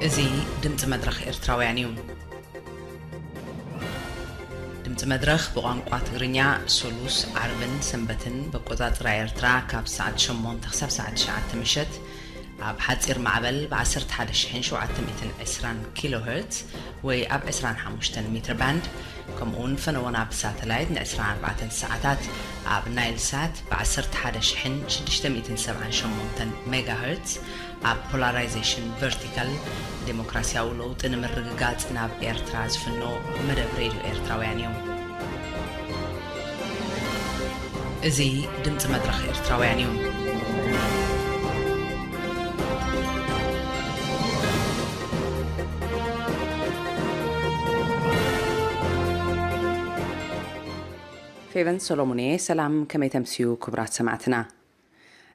እዚ ድምፂ መድረኽ ኤርትራውያን እዩ። ድምፂ መድረኽ ብቋንቋ ትግርኛ ሶሉስ፣ ዓርብን ሰንበትን በቆፃፅራ ኤርትራ ካብ ሰዓት ሸሞንተ ክሳብ ሰዓት ትሽዓተ ምሸት ኣብ ሓፂር ማዕበል ብ ዓሰርተ ሓደ ሺሕን ሸውዓተ ሚእትን ዕስራን ኪሎ ሄርትዝ ወይ ኣብ ዕስራን ሓሙሽተን ሜትር ባንድ፣ ከምኡ እውን ፈነወና ብሳተላይት ን ዕስራን ኣርባዕተን ሰዓታት ኣብ ናይል ሳት ብ ዓሰርተ ሓደ ሺሕን ሽዱሽተ ሚእትን ሰብዓን ሸሞንተን ሜጋ ሄርትዝ ኣብ ፖላራይዜሽን ቨርቲካል፣ ዴሞክራሲያዊ ለውጢ ንምርግጋጽ ናብ ኤርትራ ዝፍኖ መደብ ሬድዮ ኤርትራውያን እዩ። እዚ ድምጺ መድረኽ ኤርትራውያን እዩ። ፌቨን ሰሎሞን እየ። ሰላም፣ ከመይ ተምስዩ ክቡራት ሰማዕትና?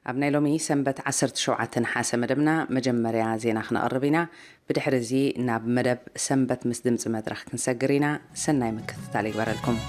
ኣብ ናይ ሎሚ ሰንበት ዓሰርተ ሸውዓተ ነሓሰ መደብና መጀመርያ ዜና ክነቕርብ ኢና። ብድሕሪ እዚ ናብ መደብ ሰንበት ምስ ድምጺ መድረኽ ክንሰግር ኢና። ሰናይ ምክትታል ይግበረልኩም።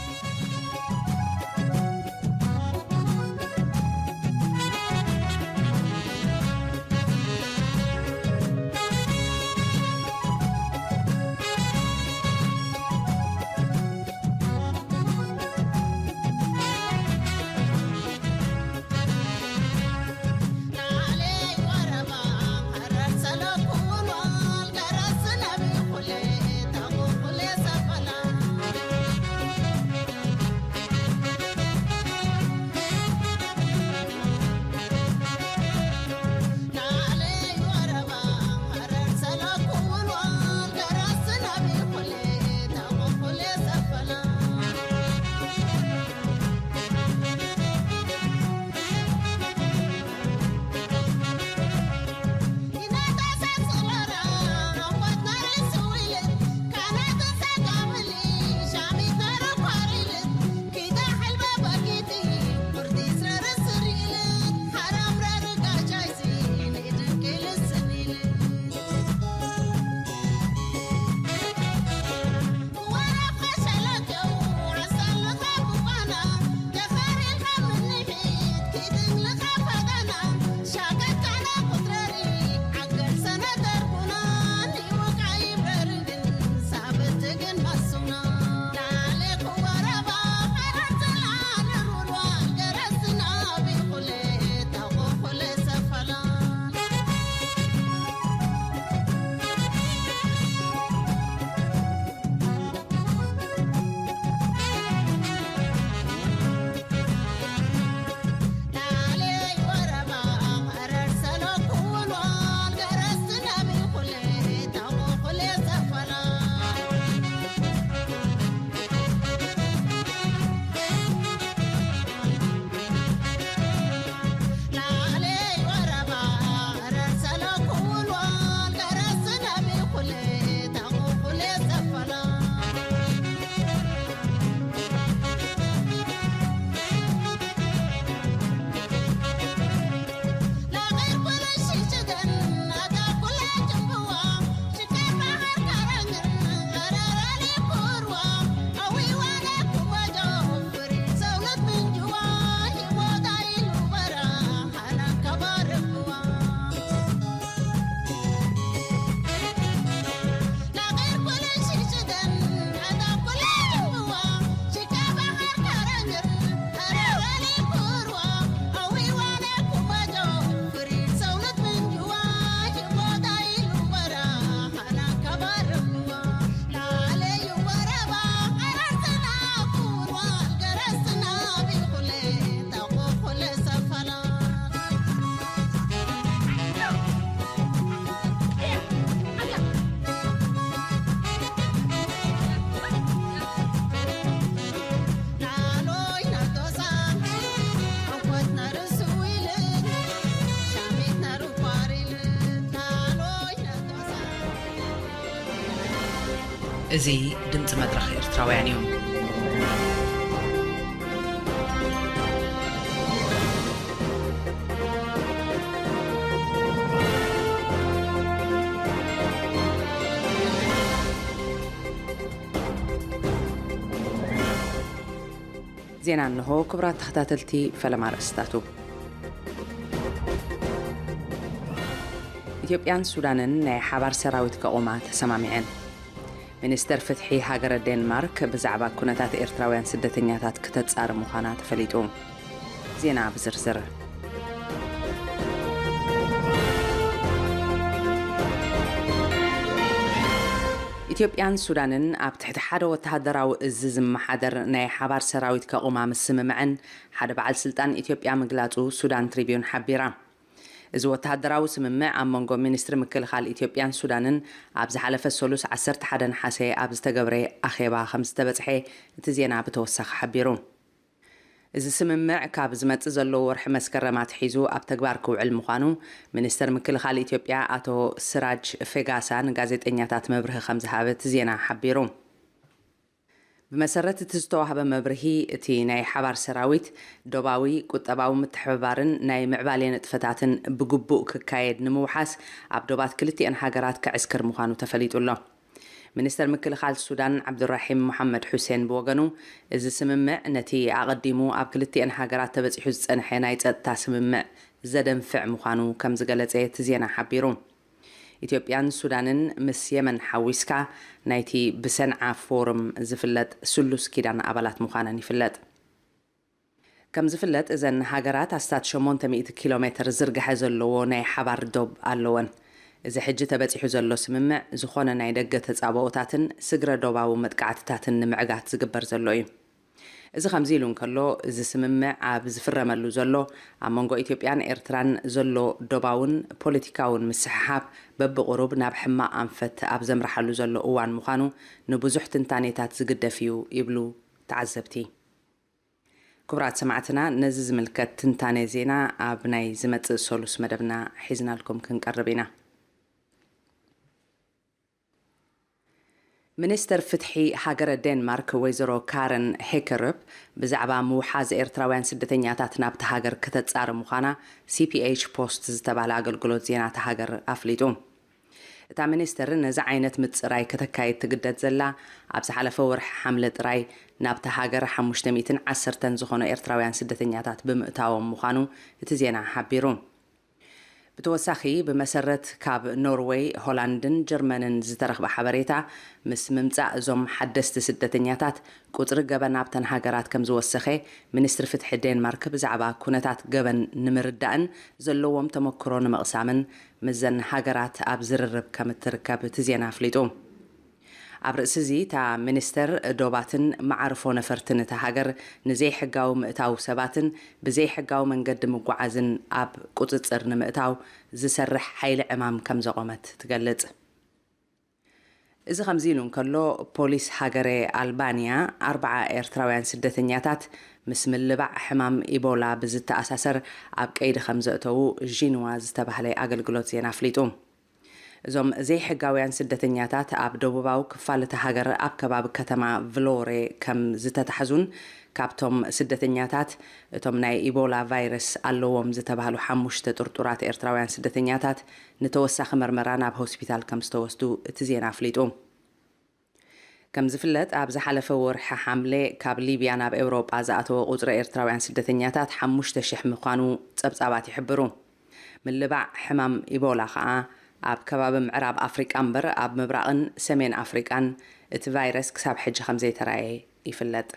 እዚ ድምጺ መድረኽ ኤርትራውያን እዩ። ዜና እንሆ። ክቡራት ተኸታተልቲ፣ ፈለማ ኣርእስታቱ። ኢትዮጵያን ሱዳንን ናይ ሓባር ሰራዊት ከቑማ ተሰማሚዐን። ሚኒስተር ፍትሒ ሃገረ ዴንማርክ ብዛዕባ ኩነታት ኤርትራውያን ስደተኛታት ክተጻሪ ምዃና ተፈሊጡ። ዜና ብዝርዝር። ኢትዮጵያን ሱዳንን ኣብ ትሕቲ ሓደ ወተሃደራዊ እዚ ዝመሓደር ናይ ሓባር ሰራዊት ከቑማ ምስምምዐን ሓደ በዓል ስልጣን ኢትዮጵያ ምግላጹ ሱዳን ትሪቢዩን ሓቢራ። እዚ ወተሃደራዊ ስምምዕ ኣብ መንጎ ሚኒስትሪ ምክልኻል ኢትዮጵያን ሱዳንን ኣብ ዝሓለፈ ሰሉስ ዓሰርተ ሓደ ነሓሰ ኣብ ዝተገብረ ኣኼባ ከም ዝተበጽሐ እቲ ዜና ብተወሳኺ ሓቢሩ። እዚ ስምምዕ ካብ ዝመጽእ ዘሎ ወርሒ መስከረም ኣትሒዙ ኣብ ተግባር ክውዕል ምዃኑ ሚኒስተር ምክልኻል ኢትዮጵያ ኣቶ ስራጅ ፌጋሳ ንጋዜጠኛታት መብርሂ ከም ዝሃበ እቲ ዜና ሓቢሩ። ብመሰረት እቲ ዝተዋህበ መብርሂ፣ እቲ ናይ ሓባር ሰራዊት ዶባዊ ቁጠባዊ ምትሕብባርን ናይ ምዕባሌ ንጥፈታትን ብግቡእ ክካየድ ንምውሓስ ኣብ ዶባት ክልቲአን ሃገራት ክዕስክር ምዃኑ ተፈሊጡ ኣሎ። ሚኒስተር ምክልኻል ሱዳን ዓብዱራሒም መሓመድ ሑሴን ብወገኑ፣ እዚ ስምምዕ ነቲ ኣቐዲሙ ኣብ ክልቲአን ሃገራት ተበጺሑ ዝጸንሐ ናይ ጸጥታ ስምምዕ ዘደንፍዕ ምዃኑ ከም ዝገለጸ እቲ ዜና ሓቢሩ። ኢትዮጵያን ሱዳንን ምስ የመን ሓዊስካ ናይቲ ብሰንዓ ፎርም ዝፍለጥ ስሉስ ኪዳን ኣባላት ምዃነን ይፍለጥ። ከም ዝፍለጥ፣ እዘን ሃገራት ኣስታት ሸሞንተ ሚእቲ ኪሎ ሜትር ዝርግሐ ዘለዎ ናይ ሓባር ዶብ ኣለወን። እዚ ሕጂ ተበጺሑ ዘሎ ስምምዕ፣ ዝኾነ ናይ ደገ ተጻብኦታትን ስግረ ዶባዊ መጥቃዕትታትን ንምዕጋት ዝግበር ዘሎ እዩ። እዚ ከምዚ ኢሉ እንከሎ፣ እዚ ስምምዕ ኣብ ዝፍረመሉ ዘሎ፣ ኣብ መንጎ ኢትዮጵያን ኤርትራን ዘሎ ዶባውን ፖለቲካውን ምስሕሓብ በብቑሩብ ናብ ሕማቕ ኣንፈት ኣብ ዘምርሓሉ ዘሎ እዋን ምዃኑ ንብዙሕ ትንታኔታት ዝግደፍ እዩ ይብሉ ተዓዘብቲ። ክቡራት ሰማዕትና፣ ነዚ ዝምልከት ትንታነ ዜና ኣብ ናይ ዝመጽእ ሰሉስ መደብና ሒዝናልኩም ክንቀርብ ኢና። ሚኒስተር ፍትሒ ሃገረ ዴንማርክ ወይዘሮ ካረን ሄከርፕ ብዛዕባ ምውሓዝ ኤርትራውያን ስደተኛታት ናብቲ ሃገር ከተጻሪ ምዃና ሲ ፒ ኤች ፖስት ዝተባህለ ኣገልግሎት ዜና እታ ሃገር ኣፍሊጡ። እታ ሚኒስተር ነዚ ዓይነት ምጽራይ ከተካይድ ትግደድ ዘላ፣ ኣብ ዝሓለፈ ወርሒ ሓምለ ጥራይ ናብታ ሃገር ሓሙሽተ ሚእትን ዓሰርተን ዝኾኑ ኤርትራውያን ስደተኛታት ብምእታዎም ምዃኑ እቲ ዜና ሓቢሩ። ብተወሳኺ፣ ብመሰረት ካብ ኖርወይ፣ ሆላንድን ጀርመንን ዝተረኽበ ሓበሬታ፣ ምስ ምምጻእ እዞም ሓደስቲ ስደተኛታት፣ ቁጽሪ ገበን ኣብተን ሃገራት ከም ዝወሰኸ ሚኒስትሪ ፍትሒ ዴንማርክ ብዛዕባ ኩነታት ገበን ንምርዳእን ዘለዎም ተመክሮ ንምቕሳምን ምስዘን ሃገራት ኣብ ዝርርብ ከም እትርከብ እቲ ዜና ኣፍሊጡ። ኣብ ርእሲ እዚ፣ እታ ሚኒስተር ዶባትን መዓርፎ ነፈርትን እታ ሃገር ንዘይሕጋዊ ምእታው ሰባትን ብዘይሕጋዊ መንገዲ ምጉዓዝን ኣብ ቁጽጽር ንምእታው ዝሰርሕ ሓይሊ ዕማም ከም ዘቖመት ትገልጽ። እዚ ከምዚ ኢሉ እንከሎ፣ ፖሊስ ሃገረ ኣልባንያ ኣርብዓ ኤርትራውያን ስደተኛታት ምስ ምልባዕ ሕማም ኢቦላ ብዝተኣሳሰር ኣብ ቀይዲ ከም ዘእተዉ ዢንዋ ዝተባህለ ኣገልግሎት ዜና ኣፍሊጡ። እዞም ዘይሕጋውያን ስደተኛታት ኣብ ደቡባዊ ክፋል እታ ሃገር ኣብ ከባቢ ከተማ ቭሎሬ ከም ዝተታሕዙን ካብቶም ስደተኛታት እቶም ናይ ኢቦላ ቫይረስ ኣለዎም ዝተባህሉ ሓሙሽተ ጥርጡራት ኤርትራውያን ስደተኛታት ንተወሳኺ መርመራ ናብ ሆስፒታል ከም ዝተወስዱ እቲ ዜና ኣፍሊጡ። ከም ዝፍለጥ፣ ኣብ ዝሓለፈ ወርሒ ሓምለ ካብ ሊብያ ናብ ኤውሮጳ ዝኣተወ ቁጽሪ ኤርትራውያን ስደተኛታት ሓሙሽተ ሽሕ ምዃኑ ጸብጻባት ይሕብሩ። ምልባዕ ሕማም ኢቦላ ኸኣ ኣብ ከባቢ ምዕራብ ኣፍሪቃ እምበር፣ ኣብ ምብራቕን ሰሜን ኣፍሪቃን እቲ ቫይረስ ክሳብ ሕጂ ከም ዘይተራእየ ይፍለጥ።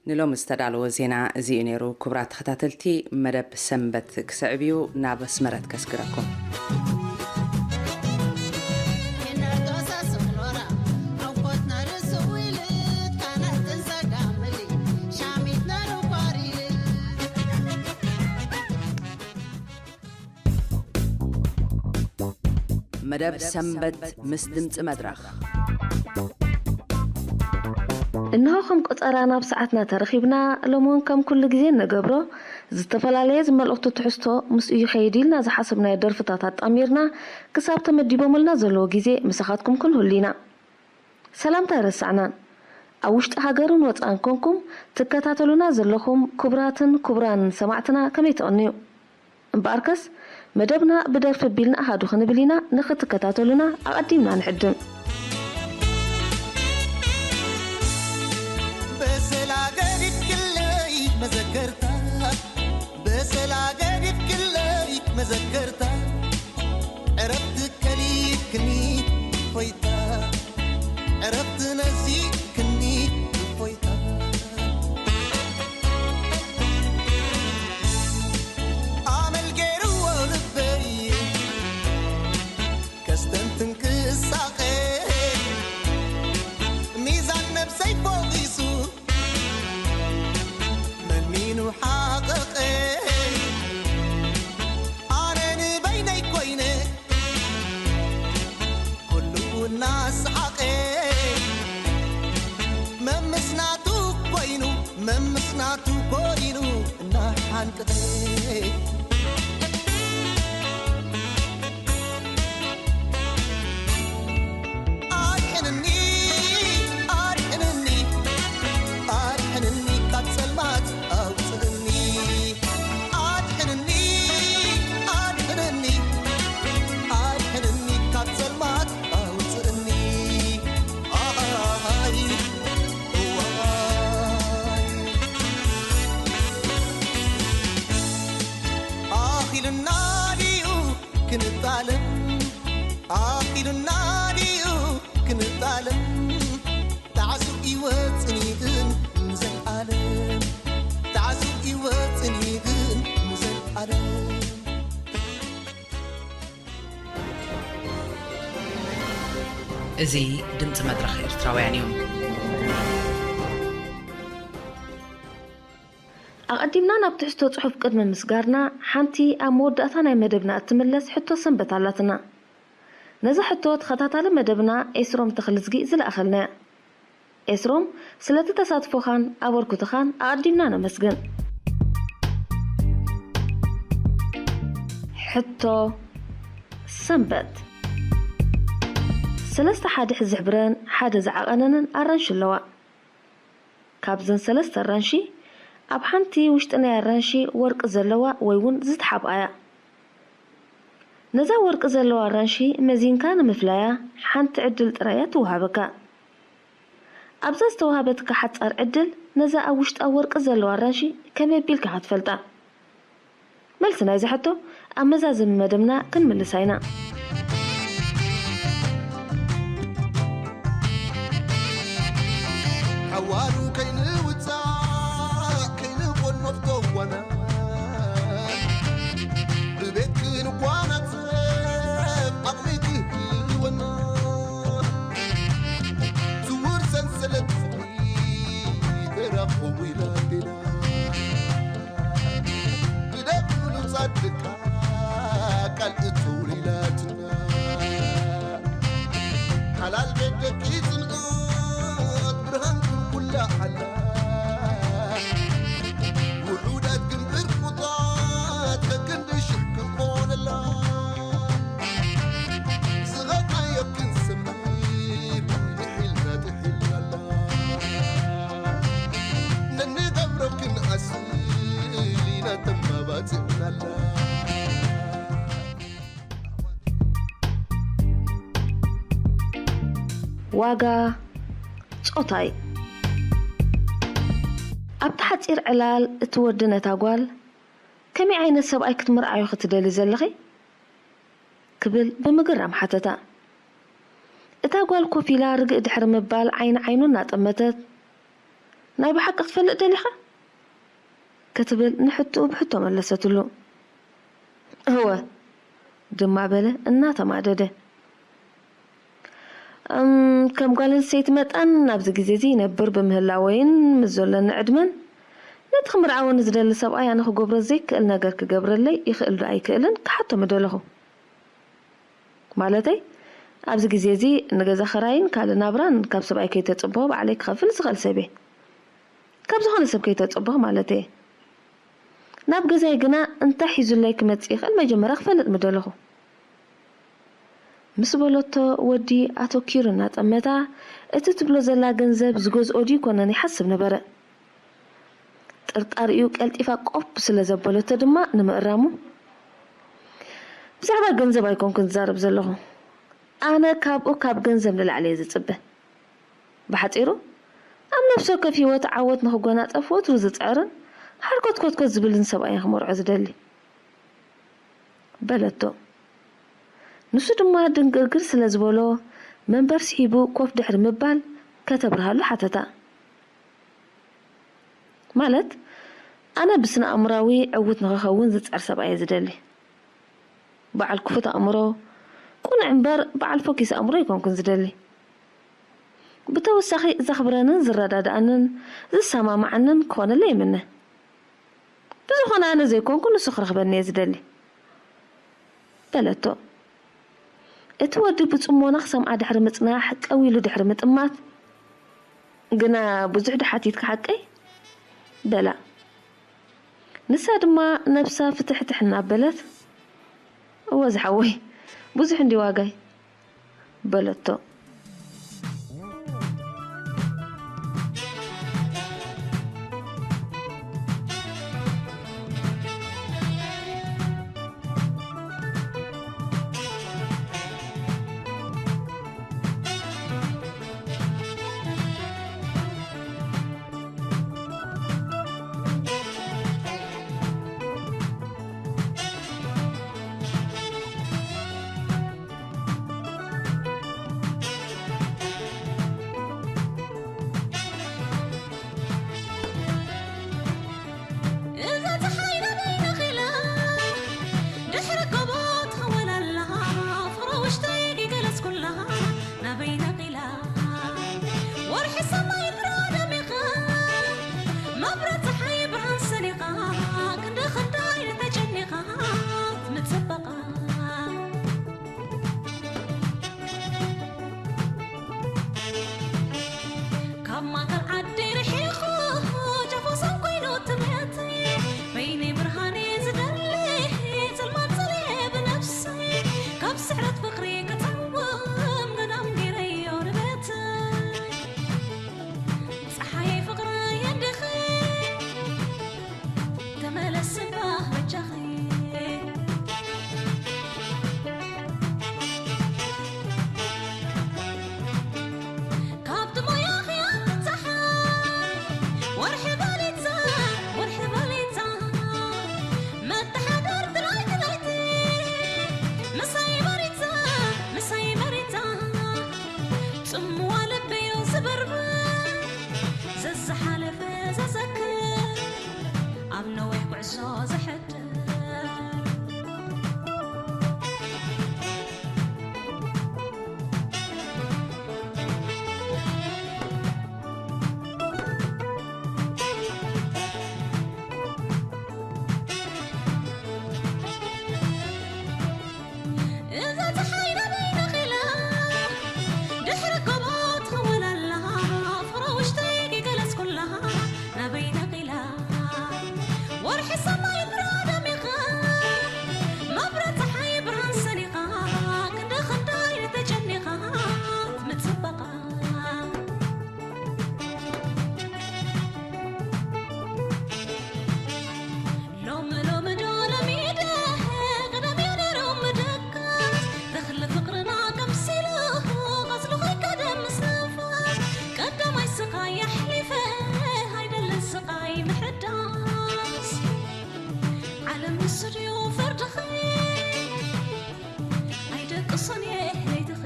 ንሎሚ ዝተዳለወ ዜና እዚ እዩ ነይሩ። ክቡራት ተኸታተልቲ፣ መደብ ሰንበት ክስዕብ እዩ። ናብ ኣስመረት ከስግረኩም። መደብ ሰንበት ምስ ድምፂ መድረኽ። እንሆ ከም ቆጸራ ናብ ሰዓትና ተረኺብና። ሎሚ እውን ከም ኩሉ ግዜ እንገብሮ፣ ዝተፈላለየ ዝመልእኽቱ ትሕዝቶ ምስኡ ይኸይድ ኢልና ዝሓሰብናዮ ደርፍታት ኣጣሚርና ክሳብ ተመዲቦምልና ዘለዉ ግዜ ምሳኻትኩም ክንህሉ ኢና። ሰላምታ ኣይረሳዕናን። ኣብ ውሽጢ ሃገርን ወጻእን ኮንኩም ትከታተሉና ዘለኹም ክቡራትን ክቡራን ሰማዕትና ከመይ ትቕንዩ? እምበኣርከስ መደብና ብደርፊ ኣቢልና ኣሃዱ ክንብል ኢና፣ ንኽትከታተሉና ኣቐዲምና ንዕድም። በሰላ ገዲፍክለይ መዘከርታ፣ በሰላ ገዲፍክለይ መዘከርታ፣ ምስናቱ ኮይኑ እናሓንቅጠ ኣድሕንኒ ኣድሕንኒ ኣድሕንኒ ካብ ጸልማት ኣውፅእኒ ኣድሕንኒ ኣድሕንኒ ኣድሕንኒ ካብ ጸልማት ኣውፅእኒ ኣይ እዋይ ኣኺሉና ድዩ ክንጣለም ኣኺሉና ድዩ ክንጣለም ጣዕሱ ይወፅን ይግን ንዘልኣለም ጣዕሱ ይወፅን ይግን ንዘልኣለም እዚ ድምፂ መድረኽ ኤርትራውያን እዩ። ኣቐዲምና ናብ ትሕዝቶ ጽሑፍ ቅድሚ ምስጋርና፣ ሓንቲ ኣብ መወዳእታ ናይ መደብና እትምለስ ሕቶ ሰንበት ኣላትና። ነዛ ሕቶ ተኸታታሊ መደብና ኤስሮም ተኽልዝጊ ዝለኣኸልና እያ። ኤስሮም፣ ስለቲ ተሳትፎኻን ኣበርክቶኻን ኣቐዲምና ነመስግን። ሕቶ ሰንበት። ሰለስተ ሓድሕ ዝሕብረን ሓደ ዝዓቐነንን ኣራንሺ ኣለዋ። ካብዘን ሰለስተ ኣራንሺ፣ ኣብ ሓንቲ ውሽጢ ናይ ኣራንሺ ወርቂ ዘለዋ ወይ እውን ዝተሓብኣ እያ። ነዛ ወርቂ ዘለዋ ኣራንሺ መዚንካ ንምፍላያ ሓንቲ ዕድል ጥራይ እያ ትወሃበካ። ኣብዛ ዝተወሃበትካ ሓጻር ዕድል ነዛ ኣብ ውሽጣ ወርቂ ዘለዋ ኣራንሺ ከመይ ኣቢልካ ኢኻ ትፈልጣ? መልሲ ናይዚ ሕቶ ኣብ መዛዘሚ መደብና ክንምልሳ ኢና። ሓዋሩ ከይንውጻእ ከይንቆኖፍ ተዋና ብቤት ክንጓናጸፍ ዓቕሚ ክህልወና ስውር ሰንሰለት ፍቕሪ ተራኸቡ ኢላትና ብደብሉ ጻድቃ ቃል እትውር ኢላትና ሓላል ቤት ደቂ ጽንዓት ብርሃንኩም ኩላ ሓላ ውሑዳት ግንብር ቁጣት ከክንዲ ሽሕ ክንኮነላ ዝኸድናዮ ክንሰምር ንሒልና ጥሒልናላ ነንገብሮ ክንኣስል ኢና ተማባጺዕናላ ዋጋ ጾታይ ኣብቲ ሓጺር ዕላል እቲ ወዲ ነታ ጓል ከመይ ዓይነት ሰብኣይ ክትምርዓዮ ክትደሊ ዘለኺ? ክብል ብምግራም ሓተታ። እታ ጓል ኮፍ ኢላ ርግእ ድሕሪ ምባል ዓይኒ ዓይኑ እናጠመተት፣ ናይ ብሓቂ ክትፈልጥ ደሊኻ? ክትብል ንሕትኡ ብሕቶ መለሰትሉ። እወ ድማ በለ እናተማደደ። እም፣ ከም ጓል ኣንስተይቲ መጠን ኣብዚ ግዜ እዚ ይነብር ብምህላወይን ምስ ዘሎኒ ዕድመን፣ ነቲ ክምርዓወኒ ዝደሊ ሰብኣይ ኣነ ክገብሮ ዘይክእል ነገር ክገብረለይ ይኽእል ዶ ኣይክእልን ክሓቶ ምደለኹ። ማለተይ፣ ኣብዚ ግዜ እዚ ንገዛ ኸራይን ካልእ ናብራን ካብ ሰብኣይ ከይተጽብኦ ባዕለይ ክኸፍል ዝኽእል ሰብ እየ። ካብ ዝኾነ ሰብ ከይተጽብኦ ማለተይ እየ። ናብ ገዛይ ግና እንታይ ሒዙለይ ክመጽእ ይኽእል መጀመርያ ክፈልጥ ምደለኹ። ምስ በለቶ ወዲ ኣተኪሩ እናጠመታ፣ እቲ ትብሎ ዘላ ገንዘብ ዝገዝኦ ድዩ ኮነን ይሓስብ ነበረ። ጥርጣሪኡ ቀልጢፋ ቆፕ ስለ ዘበለቶ ድማ ንምእራሙ፣ ብዛዕባ ገንዘብ ኣይኮንኩን ዝዛረብ ዘለኹ። ኣነ ካብኡ ካብ ገንዘብ ንላዕሊ እየ ዝጽበ። ብሓጺሩ፣ ኣብ ነፍሲ ወከፍ ህይወቱ ዓወት ንኽጎናጸፍ ወትሩ ዝጽዕርን ሓርኮትኮትኮት ዝብልን ሰብኣይ እየ ክመርዖ ዝደሊ። በለቶ። ንሱ ድማ ድንግርግር ስለ ዝበሎ መንበር ስሒቡ ኮፍ ድሕሪ ምባል ከተብርሃሉ ሓተታ። ማለት ኣነ ብስነ ኣእምራዊ ዕውት ንኽኸውን ዝጽዕር ሰብኣይ እየ ዝደሊ። በዓል ክፉት ኣእምሮ፣ ቁኑዕ እምበር በዓል ፈኪስ ኣእምሮ ኣይኮንኩን ዝደሊ። ብተወሳኺ ዘኽብረንን ዝረዳድኣንን ዝሰማማዓንን ክኾነለይ ይምነ። ብዝኾነ ኣነ ዘይኮንኩ ንሱ ክረኽበኒ እየ ዝደሊ በለቶ። እቲ ወዲ ብጽሞና ክሰምዓ ድሕሪ ምጽናሕ ቀው ኢሉ ድሕሪ ምጥማት ግና ብዙሕ ዶ ሓቲትካ ሓቀይ? በላ። ንሳ ድማ ነብሳ ፍትሕትሕ እናበለት፣ "እወ ዝሓወይ፣ ብዙሕ እንዲ ዋጋይ?" በለቶ። እዛ ጸሓይ ናበይ ነቒላ? ድሕሪ ጎቦ ትኽወል ኣላ። ፍቕሪ ውሽጠይ ገለጽኩላ። ናበይ ነቒላ? ወርሒ ሰማይ ብርሃ ደሚቓ። መብራት ጸሓይ ብርሃን ሰኒቓ። ክንዲ ክንዲ ዓይኒ ተጨኒቓ። ትምጽእ በቓ። ካብ ማእከል ዓዲ ርሒቑ፣ ጫፍ ወሰን ኮይኑ ትምኒተይ፣ በይነይ ብርሃነይ ዝደሊ፣ ጸልማት ጸሊኤ ብነፍሰይ፣ ካብ ስዕረት ፍቕሪ ክጸውም፣ ገዳም ገይረዮ ንቤተይ። ጸሓይ ፍቕረይ እንዲኺ፣ ተመለሲ እባ በጃኺ። ካብቲ ሞያኺ ጸሓይ ወርሒ በሊጻ፣ ወርሒ በሊጻ፣ መተሓደርቲ ናይቲ ለይቲ ምሳይ መሪጻ፣ ምሳይ መሪጻ፣ ጽምዋ ልበዮ ዝብርብር፣ ዘዝሓለፈ ዘዘክር፣ ኣብ ነዊሕ ጉዕዞ ዘሕድር። እዛ ጸሓይ ናበይ ነቒላ? ድሕሪ ጎቦ ትኽውል ኣላ። ፍቕሪ ውሽጠይ ከይገለጽኩላ ናበይ ነቒላ? ወርሒ ሰማይ ብራ ደሚቓ፣ መብራት ጸሓይ ብርሃን ሰኒቓ፣ ክንዲ ክንዲ ተጨኒቓ ትምጽእ በቓ። ሎሚ ሎሚ ዶ ለሚደ ቀደም እየ ነይሩ ምድቃስ፣ ተኽሊ ፍቕርና ቀምሲሉ ቆጽሉ ከይቀደም ምስ ንፋስ፣ ቀዳማይ ስቓይ ኣሕሊፈ ኣይደልን ስቓይ ምሕዳስ። ዓለም ንሱ ድዩ ፍርድኺ? ኣይደቅሶን እየ ለይትኺ።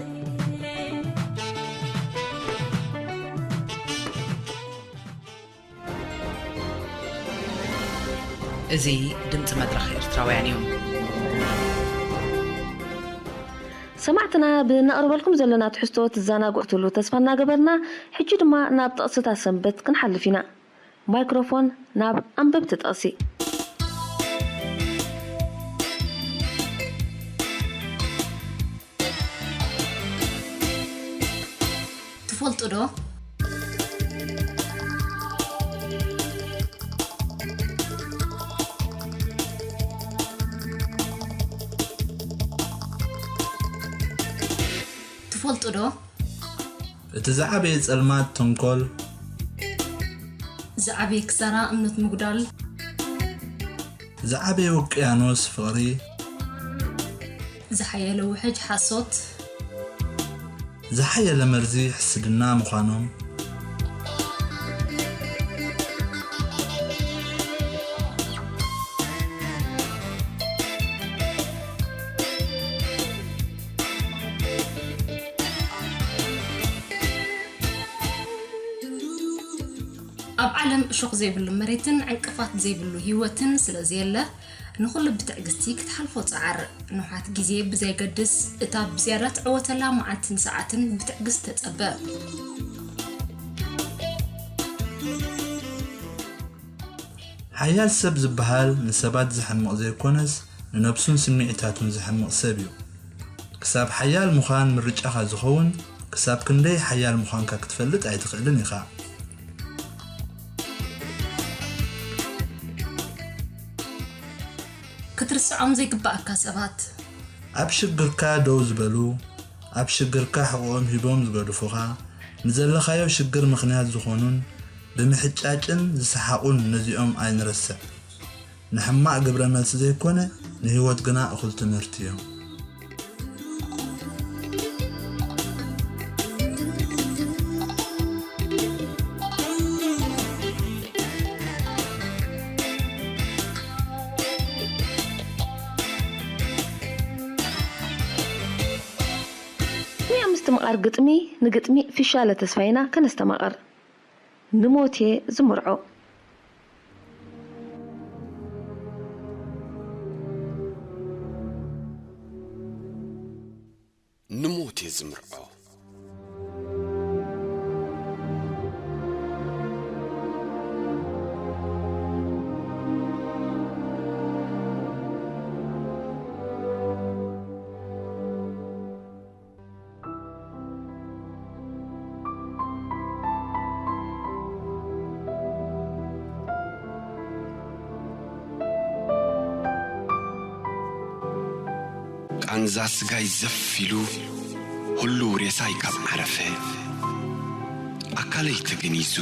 እዚ ድምጺ መድረኽ ኤርትራውያን እዩ። ሰማዕትና፣ ብነቕርበልኩም ዘለና ትሕዝቶ ትዘናግዑ ትህልዉ ተስፋ እናገበርና፣ ሕጂ ድማ ናብ ጥቕስታት ሰንበት ክንሓልፍ ኢና። ማይክሮፎን ናብ ኣንበብቲ ጥቕሲ። ትፈልጡ ዶ? ትፈልጡ ዶ? እቲ ዝዓበየ ጸልማት ተንኮል። ዝዓበየ ክሳራ እምነት ምጉዳል። ዝዓበየ ውቅያኖስ ፍቕሪ። ዝሓየለ ውሕጅ ሓሶት። ዝሓየለ መርዚ ሕስድና ምዃኖም። ኣብ ዓለም እሾኽ ዘይብሉ መሬትን ዕንቅፋት ዘይብሉ ህይወትን ስለ ዘየለ፣ ንኹሉ ብትዕግስቲ ክትሓልፎ ጸዓር። ንውሓት ግዜ ብዘየገድስ፣ እታ ብዝያዳ ትዕወተላ መዓልትን ሰዓትን ብትዕግስቲ ተጸበ። ሓያል ሰብ ዝበሃል ንሰባት ዘሕምቕ ዘይኮነስ፣ ንነብሱን ስምዒታቱን ዘሕምቕ ሰብ እዩ። ክሳብ ሓያል ምዃን ምርጫኻ ዝኸውን፣ ክሳብ ክንደይ ሓያል ምዃንካ ክትፈልጥ ኣይትኽእልን ኢኻ። ክትርስዖም ዘይግባኣካ ሰባት። ኣብ ሽግርካ ደው ዝበሉ፣ ኣብ ሽግርካ ሕቖኦም ሂቦም ዝገድፉኻ፣ ንዘለኻዮ ሽግር ምኽንያት ዝኾኑን ብምሕጫጭን ዝሰሓቑን ነዚኦም ኣይንረስዕ። ንሕማቕ ግብረ መልሲ ዘይኮነ ንህይወት ግና እኹል ትምህርቲ እዮም። ናይ ምስትምቓር ግጥሚ ንግጥሚ ፊሻለ ተስፋይና ከነስተማቕር። ንሞት እየ ዝምርዖ። ንሞት እየ ዝምርዖ። ቃንዛ ስጋይ ዘፍ ኢሉ ህሉው ሬሳይ ካብ ዓረፈ፣ ኣካለይ ተገኒዙ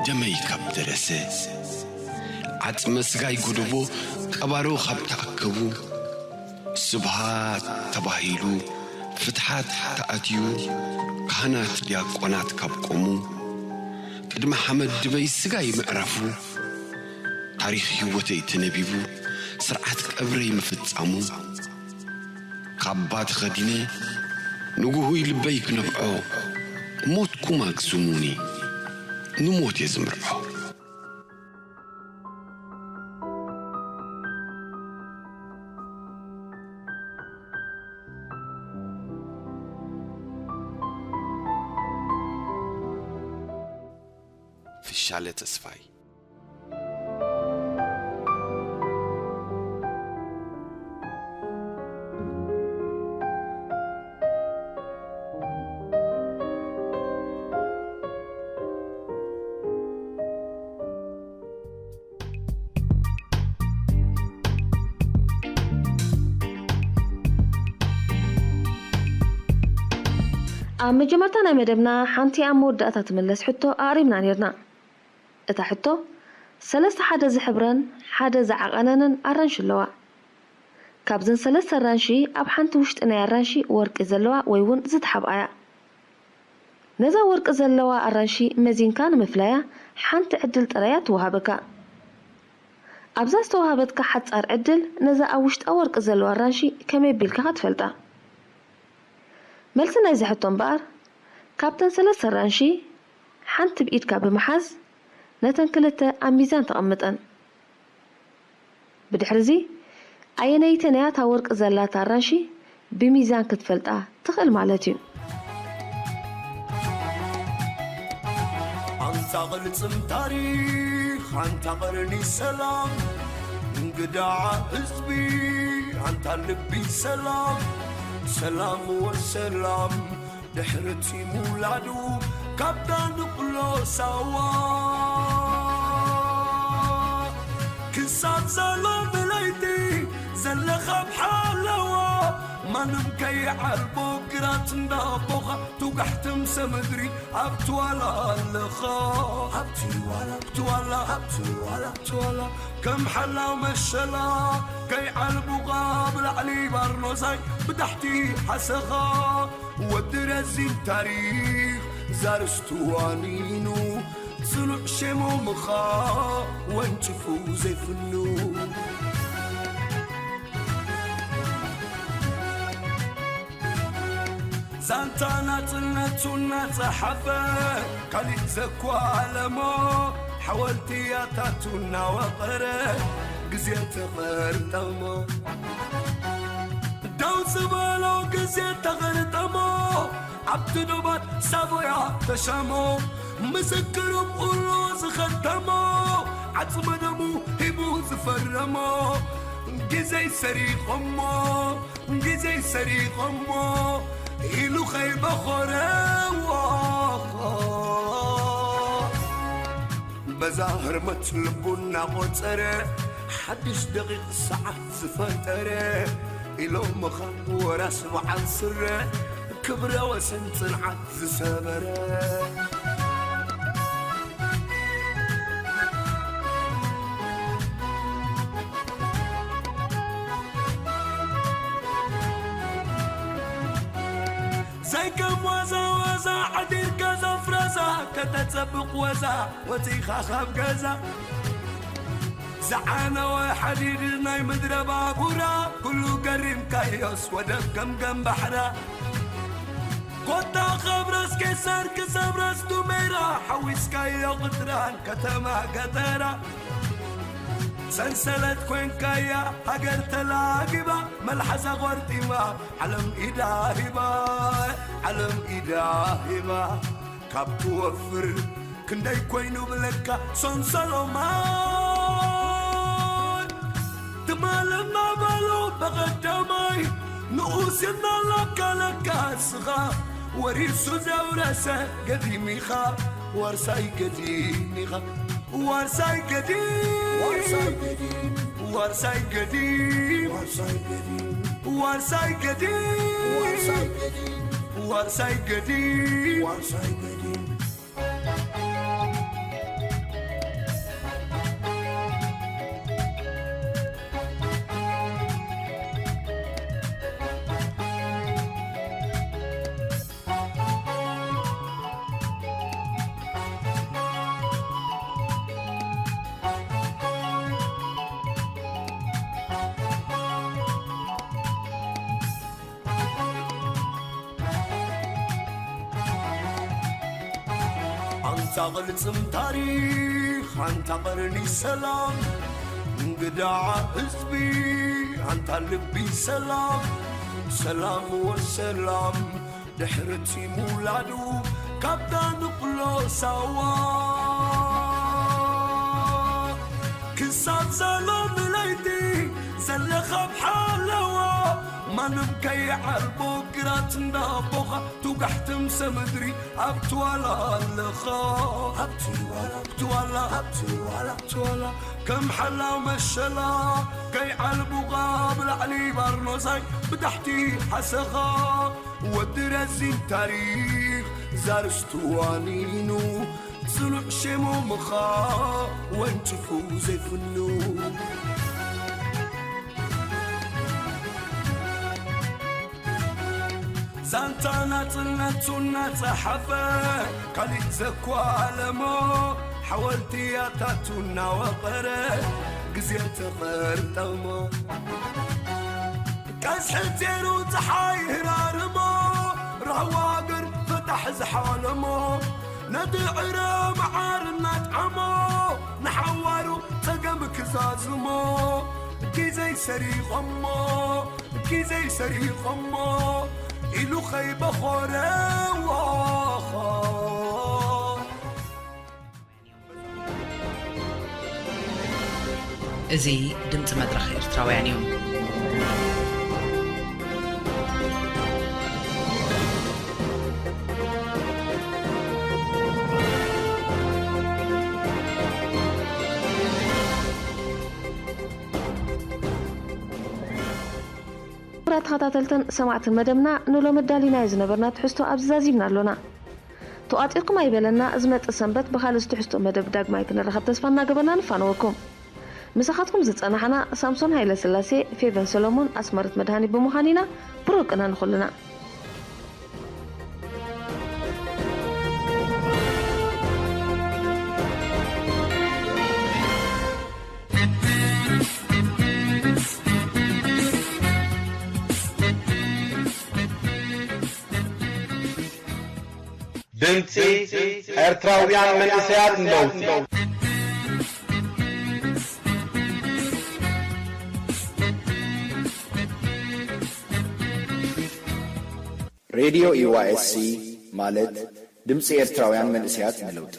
ደመይ ካብ ደረሰ፣ ዓጽመ ስጋይ ጎደቦ ቀባሮ ካብ ተኣከቡ፣ ስብሃት ተባሂሉ ፍትሓት ተኣትዩ፣ ካህናት ዲያቆናት ካብ ቆሙ፣ ቅድሚ ሓመድ ድበይ ስጋይ ምዕራፉ፣ ታሪኽ ህይወተይ ተነቢቡ ስርዓት ቀብረይ ምፍጻሙ፣ ካባ ተኸዲነ ንጉሁይ ልበይ ክነብዖ፣ ሞትኩም ኣግዝሙኒ ንሞት እየ ዝምርዖ። ፍሻለ ተስፋይ። ኣብ መጀመርታ ናይ መደብና ሓንቲ ኣብ መወዳእታ ትምለስ ሕቶ ኣቕሪብና ኔርና። እታ ሕቶ፣ ሰለስተ ሓደ ዝሕብረን ሓደ ዝዓቐነንን ኣራንሺ ኣለዋ። ካብዘን ሰለስተ ኣራንሺ ኣብ ሓንቲ ውሽጢ ናይ ኣራንሺ ወርቂ ዘለዋ ወይ እውን ዝተሓብኣ እያ። ነዛ ወርቂ ዘለዋ ኣራንሺ መዚንካ ንምፍላያ ሓንቲ ዕድል ጥራይ እያ ትወሃበካ። ኣብዛ ዝተወሃበትካ ሓጻር ዕድል ነዛ ኣብ ውሽጣ ወርቂ ዘለዋ ኣራንሺ ከመይ ኣቢልካ ኢኻ ትፈልጣ? መልሲ ናይዚ ሕቶ እምበኣር፣ ካብተን ሰለስተ ኣራንሺ ሓንቲ ብኢድካ ብምሓዝ ነተን ክልተ ኣብ ሚዛን ተቐምጠን። ብድሕርዚ ኣየነይቲ እያ እታ ወርቂ ዘላታ ኣራንሺ ብሚዛን ክትፈልጣ ትኽእል ማለት እዩ። ኣንታ ቅልጽም ታሪኽ ኣንታ ቐርኒ ሰላም እንግዳ ህዝቢ ኣንታ ልቢ ሰላም ሰላም ወሰላም ድሕርቲ ምውላዱ ካብ ዳንቕሎ ሳዋ ክሳብ ዛሎ ብለይቲ ዘለኻ ብሓለዋ ማንም ከይዓልቦ ግራት እንዳቦኻ ቱጋሕቲ ምሰ ምድሪ ኣብቲ ዋላ ኣለኻ ኣብቲ ዋላ ኣብቲ ዋላ ኣብቲ ዋላ ኣብቲ ዋላ ከም ሓላው መሸላ ከይዓልቡኻ ብላዕሊ ባርኖሳይ ብታሕቲ ሓሰኻ ወዲ ረዚን ታሪኽ ዛርስቱ ዋኒኑ ጽኑዕ ሸሞምኻ ወንጭፉ ዘይፍኑ ዛንታ ናጽነቱ እናጸሓፈ ካሊእ ዘኳለሞ ሓወልቲ ያታቱ እናወቐረ ግዜ ተቐርጠሞ ደው ዝበሎ ግዜ ተቐርጠሞ ኣብቲ ዶባት ሳቦያ ተሻሞ ምስክሩ ብኡሎ ዝኸተሞ ዓጽመ ደሙ ሂቡ ዝፈረሞ ግዜ ሰሪቖሞ ግዜ ሰሪቖሞ ኢሉ ኸይበኾረዎ በዛ ህርመት ልቡ እናቖጸረ ሓድሽ ደቂቕ ሰዓት ዝፈጠረ ኢሎምኻ ወራስ በዓል ስረ ክብረ ወሰን ጽንዓት ዝሰበረ። ዘይከም ዋዛ ዋዛ ዓዲርካ ዘፍረዛ ከተጸብቕ ወዛ ወጺኻ ካብ ገዛ ዝዓነወ ሓዲድ ናይ ምድረ ባቡራ ኩሉ ገሪምካዮስ ወደብ ገምገም ባሕራ ኮታ ኸብረስ ቄሳር ክሰብረስ ዱሜራ ሓዊስካዮ ቕጥራን ከተማ ገጠራ ሰንሰለት ኮንካያ ሃገር ተላጊባ መልሓሳ ቖርጢማ ዓለም ኢዳ ሂባ ዓለም ኢዳ ሂባ ካብ ትወፍር ክንደይ ኮይኑ ብለካ ሰንሰሎማ ትማል እናበሉ ብቐዳማይ ንኡስ እናላካ ለካ እስኻ ወሪሱ ዘውረሰ ገዲም ኢኻ ዋርሳይ ገዲም ኢኻ ዋርሳይ ገዲም ዋርሳይ ገዲም ዋርሳይ ገዲም ዋርሳይ ገዲም ዋርሳይ ገዲም ዋርሳይ ገዲም ዋርሳይ ገዲም ኣንታ ቅልጽም ታሪኽ ኣንታ ቀርኒ ሰላም እንግዳ ህዝቢ ኣንታ ልቢ ሰላም ሰላም ወሰላም ድሕርቲ ምውላዱ ካብታ ንቕሎ ሳዋ ክሳብ ሰሎም ለይቲ ዘለኻ ብሓለዋ ማንም ከይዓልቦ ግራት እንዳቦኻ ትውጋሕ ትምሰ ምድሪ ኣብቲ ዋላ ኣለኻ ኣብቲ ዋላ ኣብቲ ዋላ ኣብቲ ዋላ ኣብቲ ዋላ ከም ሓላው መሸላ ከይዓልቡኻ ብላዕሊ ባርኖሳይ ብታሕቲ ሓሰኻ ወዲ ረዚን ታሪኽ ዛርስቱ ዋኒኑ ጽኑዕ ሸሞምኻ ወንጭፉ ዘይፍኑ ዛንታ ናጽነቱ እናጸሓፈ ካሊእ ዘኳለሞ ሓወልቲ ያታቱ እናወቐረ ግዜ ተቐርጠሞ ቀዝሒ ዜሩ ፀሓይ ህራርሞ ራህዋ ሃገር ፈታሕ ዝሓለሞ ነቲ ዕረ መዓር እናጥዓሞ ንሓዋሩ ጸገም ክዛዝሞ ግዜ ሰሪቖሞ ግዜ ሰሪቖሞ ኢሉ ኸይበኾረዎ እዚ ድምጺ መድረኽ ኤርትራውያን እዩ። ክቡራት ተኸታተልትን ሰማዕትን መደብና ንሎሚ ኣዳሊናዮ ዝነበርና ትሕዝቶ ኣብዚ ዛዚምና ኣሎና። ተቋጺርኩም ኣይበለና፣ ዝመጽእ ሰንበት ብኻልእ ዝትሕዝቶ መደብ ዳግማይ ክንራኸብ ተስፋ እናገበርና ንፋነወኩም። ምሳኻትኩም ዝጸናሕና ሳምሶን ሃይለስላሴ፣ ፌቨን ሰሎሞን፣ ኣስመረት መድሃኒ ብምዃን ኢና። ብሩህ ቅነ ንኹልና። ድምጺ ኤርትራውያን መንእሰያት ንለውጢ። ሬድዮ ኢዋኤስሲ ማለት ድምጺ ኤርትራውያን መንእሰያት ንለውጢ፣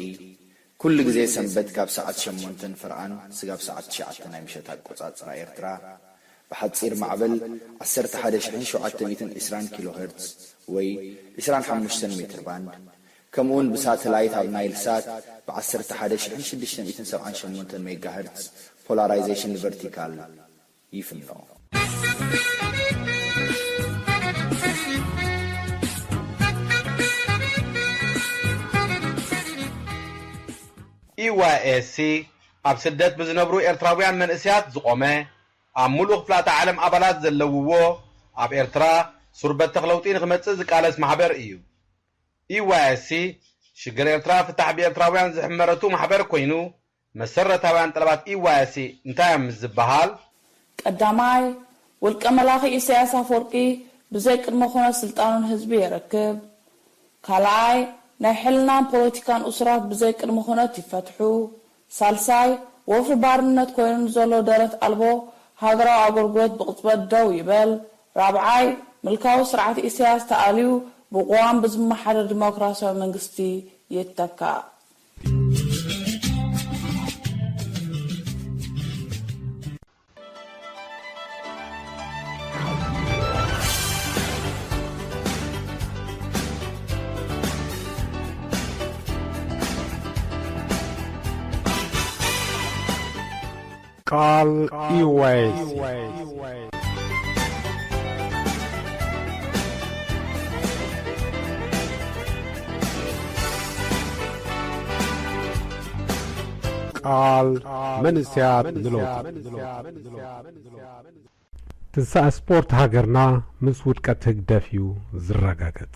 ኩሉ ግዜ ሰንበት ካብ ሰዓት ሸሞንተ ንፍርቓን ስጋብ ሰዓት ትሽዓተ ናይ ምሸት ኣቆጻጽራ ኤርትራ፣ ብሓጺር ማዕበል ዓሰርተ ሓደ ሽሕን ሸውዓተ ሚእትን ዕስራን ኪሎ ሄርትዝ ወይ ዕስራን ሓሙሽተን ሜትር ባንድ፣ ከምኡውን ብሳተላይት ኣብ ናይል ሳት ብ ዓሰርተ ሓደ ሺሕን ሽዱሽተ ሚእትን ሰብዓን ሸሞንተን ሜጋሄርትዝ ፖላራይዜሽን ቨርቲካል ይፍኖ። ኢዋይኤስሲ ኣብ ስደት ብዝነብሩ ኤርትራውያን መንእሰያት ዝቖመ፣ ኣብ ምሉእ ክፍላተ ዓለም ኣባላት ዘለውዎ፣ ኣብ ኤርትራ ሱር በተኽ ለውጢ ንኽመጽእ ዝቃለስ ማሕበር እዩ። ኢዋይኤስሲ ሽግር ኤርትራ ፍታሕ ብኤርትራውያን ዝሕመረቱ ማሕበር ኮይኑ፣ መሰረታውያን ጠለባት ኢዋይኤስሲ እንታይ እዮም ምስ ዝበሃል፣ ቀዳማይ፣ ውልቀ መላኺ ኢሳያስ ኣፈወርቂ ብዘይ ቅድመ ኩነት ስልጣኑን ህዝቢ የረክብ። ካልኣይ፣ ናይ ሕልናን ፖለቲካን እሱራት ብዘይ ቅድመ ኩነት ይፈትሑ። ሳልሳይ፣ ወፍሪ ባርነት ኮይኑ ንዘሎ ደረት ኣልቦ ሃገራዊ ኣገልግሎት ብቕጽበት ደው ይበል። ራብዓይ፣ ምልካዊ ስርዓት ኢሳያስ ተኣልዩ ብቅዋም ብዝመሓደር ዲሞክራሲያዊ መንግስቲ ይተካእ። ቃል ኢዋይሲ ቃል መንእሰያት ንለውጢ። ትንሳኤ ስፖርት ሃገርና ምስ ውድቀት ህግደፍ እዩ ዝረጋገጽ።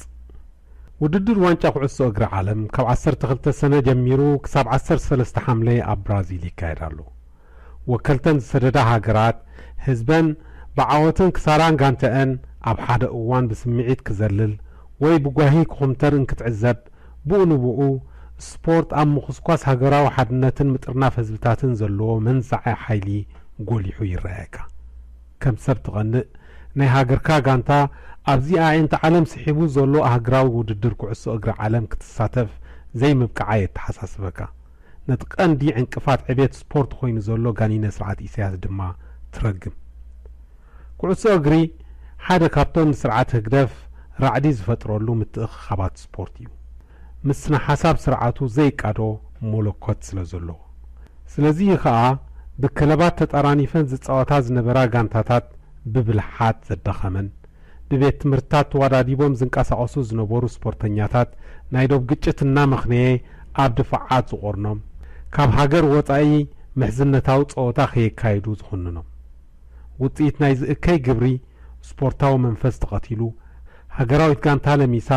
ውድድር ዋንጫ ኩዕሶ እግሪ ዓለም ካብ ዓሰርተ ክልተ ሰነ ጀሚሩ ክሳብ ዓሰርተ ሰለስተ ሓምለ ኣብ ብራዚል ይካየድ ኣሎ። ወከልተን ዝሰደዳ ሃገራት ህዝበን ብዓወትን ክሳራን ጋንተአን ኣብ ሓደ እዋን ብስምዒት ክዘልል ወይ ብጓሂ ክኹምተር እንክትዕዘብ ብኡ ንብኡ ስፖርት ኣብ ምኹስኳስ ሃገራዊ ሓድነትን ምጥርናፍ ህዝብታትን ዘለዎ መንዛዒ ሓይሊ ጎሊሑ ይረኣየካ። ከም ሰብ ትቐንእ ናይ ሃገርካ ጋንታ ኣብዚ ኣዒንቲ ዓለም ስሒቡ ዘሎ ኣህግራዊ ውድድር ኩዕሶ እግሪ ዓለም ክትሳተፍ ዘይምብቅዓ የተሓሳስበካ። ነቲ ቀንዲ ዕንቅፋት ዕቤት ስፖርት ኮይኑ ዘሎ ጋኒነ ስርዓት ኢሳያስ ድማ ትረግም። ኩዕሶ እግሪ ሓደ ካብቶም ንስርዓት ህግደፍ ራዕዲ ዝፈጥረሉ ምትእኽኻባት ስፖርት እዩ። ምስ ስነ ሓሳብ ስርዓቱ ዘይቃዶ ሞለኮት ስለ ዘለዎ። ስለዚ እዩ ኸኣ ብክለባት ተጠራኒፈን ዝጻወታ ዝነበራ ጋንታታት ብብልሓት ዘዳኸመን፣ ብቤት ትምህርትታት ተዋዳዲቦም ዝንቀሳቐሱ ዝነበሩ ስፖርተኛታት ናይ ዶብ ግጭት እናመኽነየ ኣብ ድፋዓት ዝቖርኖም፣ ካብ ሃገር ወጻኢ ምሕዝነታዊ ጸወታ ከየካይዱ ዝኹንኖም። ውጽኢት ናይዚ እከይ ግብሪ ስፖርታዊ መንፈስ ተቐቲሉ፣ ሃገራዊት ጋንታ ለሚሳ፣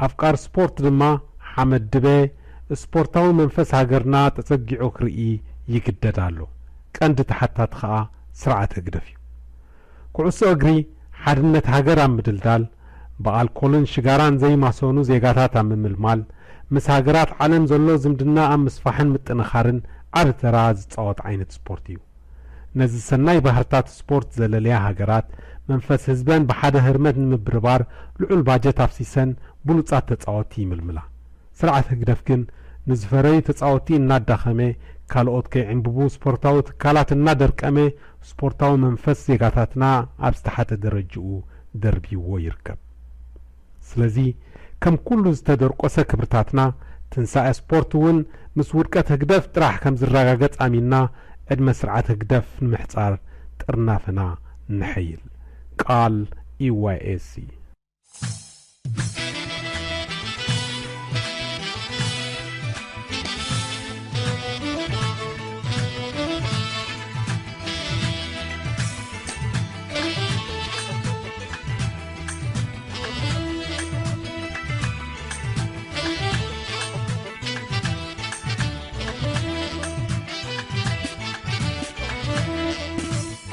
ኣፍቃሪ ስፖርት ድማ ሓመድ ድበ፣ ስፖርታዊ መንፈስ ሃገርና ተጸጊዑ ክርኢ ይግደድ ኣሎ። ቀንዲ ተሓታቲ ኸኣ ስርዓት ህግደፍ እዩ። ኩዕሶ እግሪ ሓድነት ሃገር ኣብ ምድልዳል፣ ብኣልኮልን ሽጋራን ዘይማሰኑ ዜጋታት ኣብ ምምልማል፣ ምስ ሃገራት ዓለም ዘሎ ዝምድና ኣብ ምስፋሕን ምጥንኻርን ዓቢ ተራ ዝጻወት ዓይነት ስፖርት እዩ። ነዚ ሰናይ ባህርታት ስፖርት ዘለለያ ሃገራት፣ መንፈስ ህዝበን ብሓደ ህርመት ንምብርባር ልዑል ባጀት ኣፍሲሰን ብሉጻት ተጻወትቲ ይምልምላ። ስርዓት ህግደፍ ግን ንዝፈረዩ ተጻወትቲ እናዳኸመ፣ ካልኦት ከይዕንብቡ ስፖርታዊ ትካላት እናደርቀመ፣ ስፖርታዊ መንፈስ ዜጋታትና ኣብ ዝተሓተ ደረጅኡ ደርብይዎ ይርከብ። ስለዚ ከም ኩሉ ዝተደርቆሰ ክብርታትና፣ ትንሳኤ ስፖርት እውን ምስ ውድቀት ህግደፍ ጥራሕ ከም ዝረጋገጽ ኣሚንና፣ ዕድመ ስርዓት ህግደፍ ንምሕጻር ጥርናፈና ነሐይል። ቃል ኢዋይኤሲ።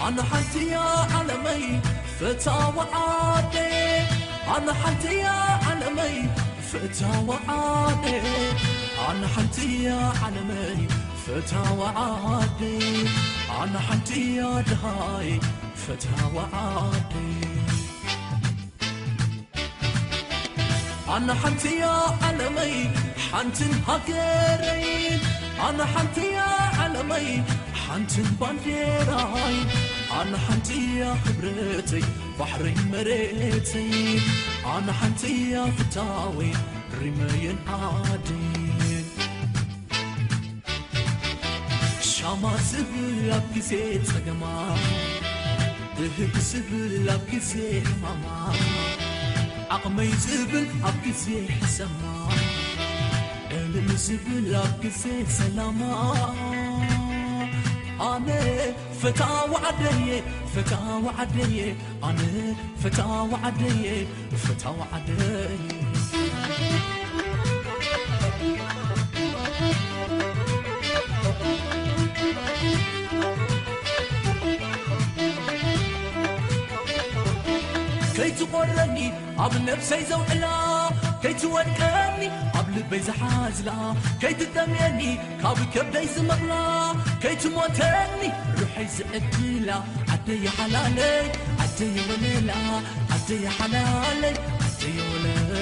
ኣነ ሓንቲ እያ ዓለመይ ፈታዊ ዓደይ ኣነ ሓንቲ እያ ዓለመይ ፈታዊ ዓደይ ኣነ ሓንቲ እያ ዓለመይ ፈታዊ ዓደይ ኣነ ሓንቲ እያ ድሃይ ፈታዊ ዓደይ ኣነ ሓንቲ እያ ዓለመይ ሓንትን ሃገረይ ኣነ ሓንቲ እያ ዓለመይ ሓንትን ባንዴራይ ኣነ ሓንቲ እያ ክብረተይ ባሕረይ መሬተይ ኣነ ሓንቲ እያ ፍታወይ ሪመይን ዓደይን ሻማ ዝብል ኣብ ግዜ ጸገማ፣ ብህግ ዝብል ኣብ ግዜ ሕማማ፣ ዓቕመይ ዝብል ኣብ ግዜ ሕሰማ፣ ዕልል ዝብል ኣብ ግዜ ሰላማ። ኣነ ፈታዊ ዓደየ፣ ፈታዊ ዓደየ፣ ኣነ ፈታዊ ዓደየ፣ ፈታዊ ዓደየ። ከይትቖረኒ ኣብ ነብሰይ ዘውዕላ፣ ከይትወድቀኒ ኣብ ልበይ ዝሓዝላ፣ ከይትጠምየኒ ካብ ከብደይ ዝመቕላ፣ ከይትሞተኒ ሩሐይ ዝዕድላ፣ ዓደይ ሓላለይ፣ ዓደይ ወለላ፣ ዓደይ ሓላለይ፣ ዓደይ ወለላ።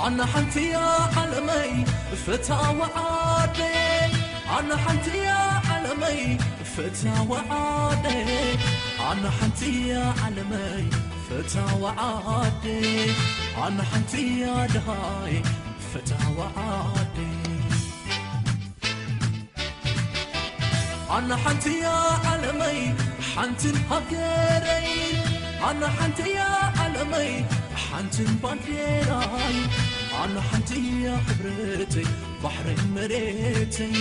ኣነ ሓንቲ እያ ዓለመይ ፈታዊ ዓደይ፣ ኣነ ሓንቲ እያ ዓለመይ ፈታዊ ዓደይ፣ ኣነ ሓንቲ እያ ዓለመይ ፈታዊ ዓደይ፣ ኣነ ሓንቲ እያ ደሃይ ፈታዊ ዓደይ። ኣነ ሓንቲ እያ ዓለመይ ሓንትን ሃገረይ፣ ኣነ ሓንቲ እያ ዓለመይ ሓንትን ባንዴራይ፣ ኣነ ሓንቲ እያ ሕብረተይ ባሕረይ መሬተይ፣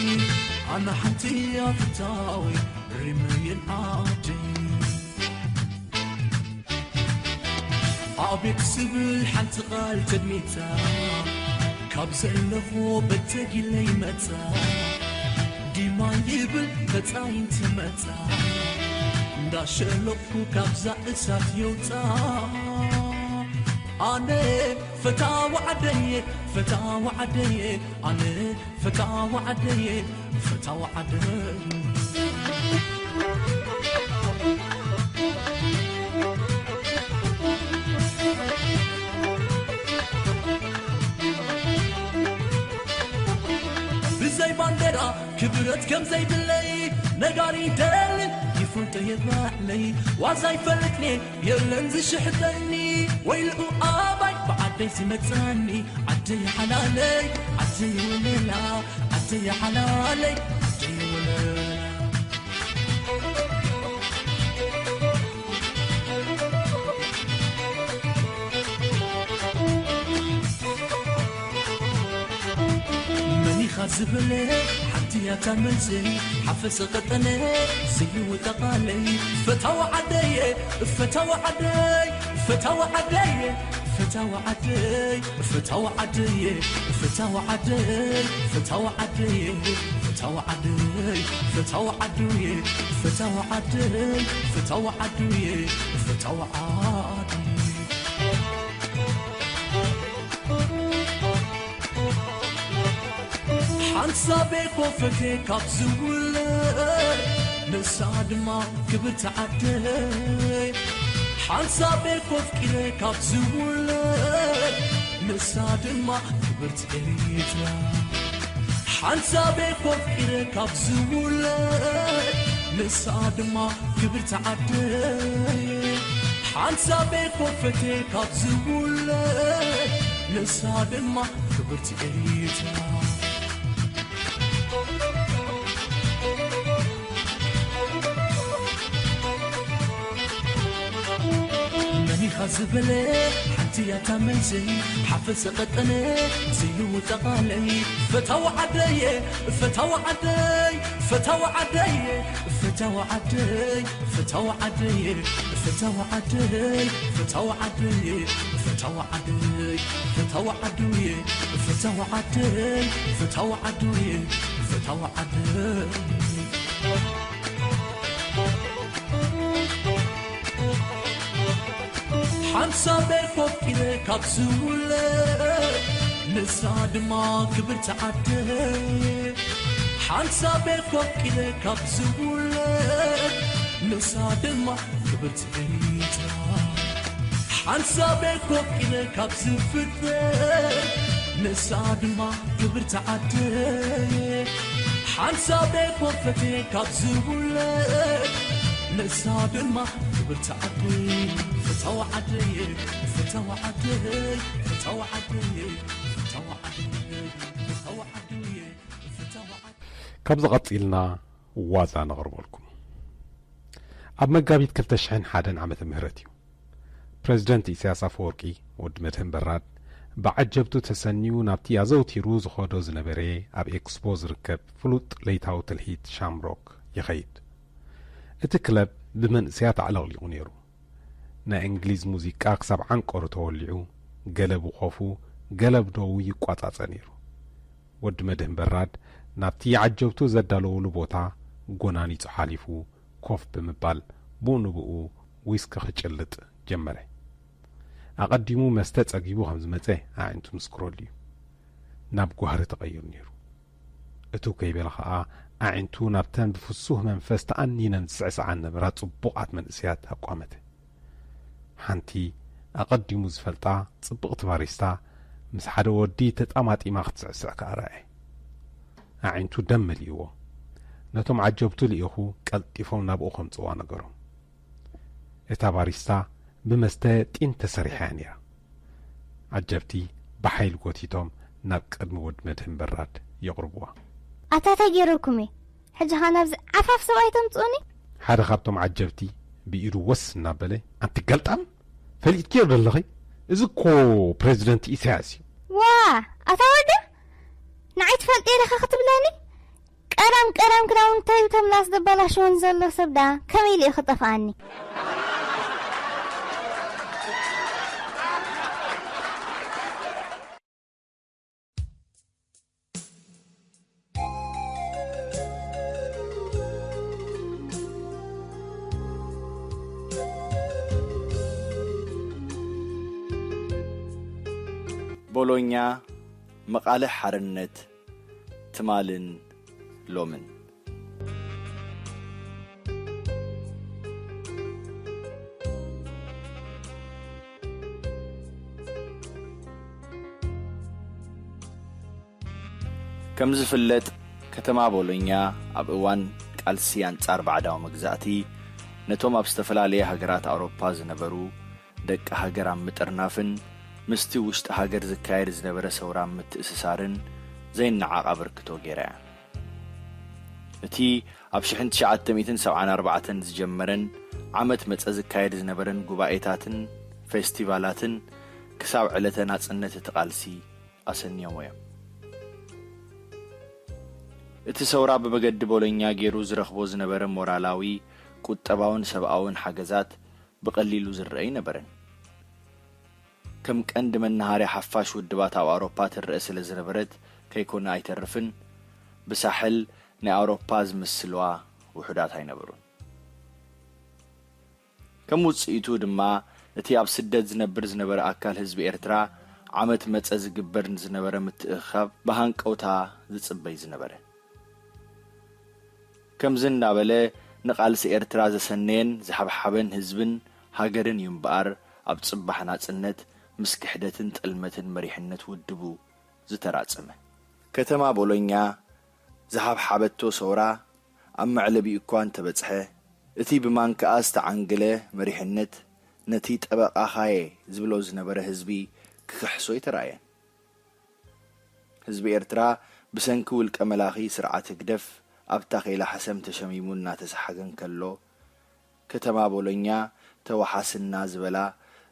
ኣነ ሓንቲ እያ ፍታወይ ሪመይን ዓደይ። ኣቤት ዝብል ሓንቲ ቃል ተድሚታ፣ ካብ ዘለኹ በተጊለይ መጻ፣ ዲማ ይብል ተጻይንቲ መጻ፣ እንዳሸለኹ ካብዛ እሳት የውጻ። ኣነ ፈታዊ ዓደየ፣ ፈታዊ ዓደየ፣ ኣነ ፈታዊ ዓደየ፣ ፈታዊ ዓደይ። ብዘይ ባንዴራ ክብረት ከም ዘይብለይ፣ ነጋሪ ደልን ይፈልጦ እየ ባዕለይ። ዋዛ ይፈልጥኒ የለን ዝሽሕጠኒ፣ ወይልኡ ኣባይ ብዓደይ ዝመጸኒ። ዓደይ ሓላለይ፣ ዓደይ ወለላ፣ ዓደይ ሓላለይ፣ ዓደይ ወለላ። መን ኢኻ ዝበለ ሓንቲ እያ እታ መልሰይ፣ ሓፈሰ ቀጠነ ዘይልውጠ ቃለይ። ፈታዊ ዓደየ፣ ፈታዊ ዓደይ፣ ፈታዊ ዓደየ፣ ፈታዊ ዓደይ፣ ፈታዊ ዓደየ፣ ፈታዊ ዓደይ፣ ፈታዊ ዓደየ፣ ፈታዊ ዓደይ፣ ፈታዊ ዓዱየ፣ ፈታዊ ዓደይ፣ ፈታዊ ዓዱየ፣ ፈታዊ ዓደይ። ሓንሳብ ኮፈቴ ካብ ዝውለድ፣ ንሳ ድማ ክብርቲ ዓደይ። ሓንሳብ ኮፍቂረ ካብ ዝውለድ፣ ንሳ ድማ ክብርቲ ኤሪትራ። ሓንሳብ ኮፍቂረ ካብ ዝውለድ፣ ንሳ ድማ ክብርቲ ዓደይ። ሓንሳብ ኮፈቴ ካብ ዝውለድ፣ ንሳ ድማ ክብርቲ ኤሪትራ። መን ኢኻ ዝበለ ሓንቲ እያ እታ መልሰይ፣ ሓፈሰ ቀጠነ ዘይልውጠ ቃለይ። ፈታዊ ዓደየ፣ ፈታዊ ዓደይ፣ ፈታዊ ዓደየ፣ ፈታዊ ዓደይ፣ ፈታዊ ዓደየ፣ ፈታዊ ዓደይ፣ ፈታዊ ዓደየ፣ ፈታዊ ዓደይ፣ ፈታዊ ዓዱየ፣ ፈታዊ ዓደይ፣ ፈታዊ ዓዱየ፣ ፈታዊ ዓደይ። ሓንሳብ ኮፍ ኢለ ካብ ዝውለድ፣ ንሳ ድማ ክብርቲ ዓደይ። ሓንሳብ ኮፍ ኢለ ካብ ዝውለድ፣ ንሳ ድማ ክብርቲ ኤርትራ። ሓንሳብ ኮፍ ኢለ ካብ ዝፍጠር፣ ንሳ ድማ ክብርቲ ዓደይ። ሓንሳብ ኮፈቴ ካብ ዝውለድ፣ ንሳ ድማ ክብርቲ ዓደይ። ፍታው ዓደይ፣ ፍታው ዓደይ፣ ፍታው ዓደይ፣ ፍታው ዓደይ፣ ፍታው ዓደይ፣ ፍታው ዓደይ። ካብዚ ቀጺልና ዋዛ ነቕርበልኩም። ኣብ መጋቢት ክልተ ሽሕን ሓደን ዓመተ ምህረት እዩ። ፕረዚደንት ኢሳያስ ኣፈወርቂ፣ ወዲ መድህን በራድ፣ ብዓጀብቱ ተሰንዩ ናብቲ ኣዘውቲሩ ዝኸዶ ዝነበረ ኣብ ኤክስፖ ዝርከብ ፍሉጥ ለይታዊ ትልሂት ሻምሮክ ይኸይድ። እቲ ክለብ ብመንእሰያት ኣዕለቕሊቑ ነይሩ። ናይ እንግሊዝ ሙዚቃ ክሳብ ዓንቀሩ ተወሊዑ፣ ገለ ብኾፉ፣ ገለ ብደዉ ይቋጻጸ ነይሩ። ወዲ መድህን በራድ ናብቲ ዓጀብቱ ዘዳለውሉ ቦታ ጎናኒጹ ሓሊፉ ኮፍ ብምባል፣ ብኡ ንብኡ ዊስኪ ክጭልጥ ጀመረ። ኣቐዲሙ መስተ ጸጊቡ ከም ዝመጸ ኣዒንቱ ምስክረሉ እዩ። ናብ ጓህሪ ተቐይሩ ነይሩ። እትው ከይበለ ኸኣ ኣዒንቱ ናብተን ብፍሱህ መንፈስ ተኣኒነን ዝስዕስዓ ዝነበራ ጽቡቓት መንእሰያት ኣቋመተ። ሓንቲ ኣቐዲሙ ዝፈልጣ ጽብቕቲ ባሪስታ ምስ ሓደ ወዲ ተጣማጢማ ክትስዕስዕ ከኣ ረኣየ። ኣዒንቱ ደም መሊእዎ። ነቶም ዓጀብቱ ልኢኹ ቀልጢፎም ናብኡ ከምጽዋ ነገሮም። እታ ባሪስታ ብመስተ ጢን ተሰሪሓ እያ ነይራ። ዓጀብቲ ብሓይሊ ጎቲቶም ናብ ቅድሚ ወዲ መድህን በራድ የቕርብዋ። ኣታ እንታይ ገይረኩም እየ? ሕጂ ኸኣ ናብዚ ዓፋፍ ሰብኣይ ተምጽኡኒ? ሓደ ካብቶም ዓጀብቲ ብኢዱ ወስ እናበለ፣ "ኣንቲ ገልጣም፣ ፈሊጥክዮ ዶ ኣለኺ? እዚ እኮ ፕረዚደንት ኢሳያስ እዩ." ዋ፣ ኣታ ወርደ፣ ንዓይ ትፈልጥዮ ዲኻ ክትብለኒ? ቀዳም ቀዳም ክዳውንተይ ብተምላስ ዘበላሽወን ዘሎ ሰብ ደኣ ከመይ ኢሉ እዩ ክጠፍኣኒ? ቦሎኛ፣ መቓልሕ ሓርነት ትማልን ሎምን። ከም ዝፍለጥ፣ ከተማ ቦሎኛ ኣብ እዋን ቃልሲ ኣንጻር ባዕዳዊ መግዛእቲ ነቶም ኣብ ዝተፈላለየ ሃገራት ኣውሮፓ ዝነበሩ ደቂ ሃገር ኣብ ምጥርናፍን ምስቲ ውሽጢ ሃገር ዝካየድ ዝነበረ ሰውራ ኣብ ምትእስሳርን ዘይነዓቕ ኣበርክቶ ገይራ እያ። እቲ ኣብ ሽሕን ትሽዓተ ሚእትን ሰብዓን ኣርባዕተን ዝጀመረን ዓመት መጸ ዝካየድ ዝነበረን ጉባኤታትን ፌስቲቫላትን ክሳብ ዕለተ ናጽነት እቲ ቃልሲ ኣሰንዮሞ እዮም። እቲ ሰውራ ብመገዲ ቦሎኛ ገይሩ ዝረኽቦ ዝነበረ ሞራላዊ፣ ቁጠባውን ሰብኣውን ሓገዛት ብቐሊሉ ዝረአ ኣይነበረን። ከም ቀንዲ መናሃርያ ሓፋሽ ውድባት ኣብ ኣውሮፓ ትረአ ስለ ዝነበረት ከይኮነ ኣይተርፍን፣ ብሳሕል ናይ ኣውሮፓ ዝምስልዋ ውሑዳት ኣይነበሩን። ከም ውጽኢቱ ድማ፣ እቲ ኣብ ስደት ዝነብር ዝነበረ ኣካል ህዝቢ ኤርትራ፣ ዓመት መጸ ዝግበር ንዝነበረ ምትእኽኻብ ብሃንቀውታ ዝጽበይ ዝነበረ። ከምዚ እናበለ ንቓልሲ ኤርትራ ዘሰነየን ዝሓብሓበን ህዝብን ሃገርን እዩ እምበኣር፣ ኣብ ጽባሕ ናጽነት ምስ ክሕደትን ጥልመትን መሪሕነት ውድቡ ዝተራጸመ። ከተማ ቦሎኛ ዝሓብሓበቶ ሰውራ ኣብ መዕለቢኡ እኳ እንተበጽሐ፣ እቲ ብማንካኣ ዝተዓንገለ መሪሕነት ነቲ ጠበቓኻ'የ ዝብሎ ዝነበረ ህዝቢ ክክሕሶ ኣይተራእየን። ህዝቢ ኤርትራ ብሰንኪ ውልቀ መላኺ ስርዓት ህግደፍ ኣብ ታኼላ ሕሰም ተሸሚሙ እናተሰሓገ እንከሎ፣ ከተማ ቦሎኛ ተወሓስና ዝበላ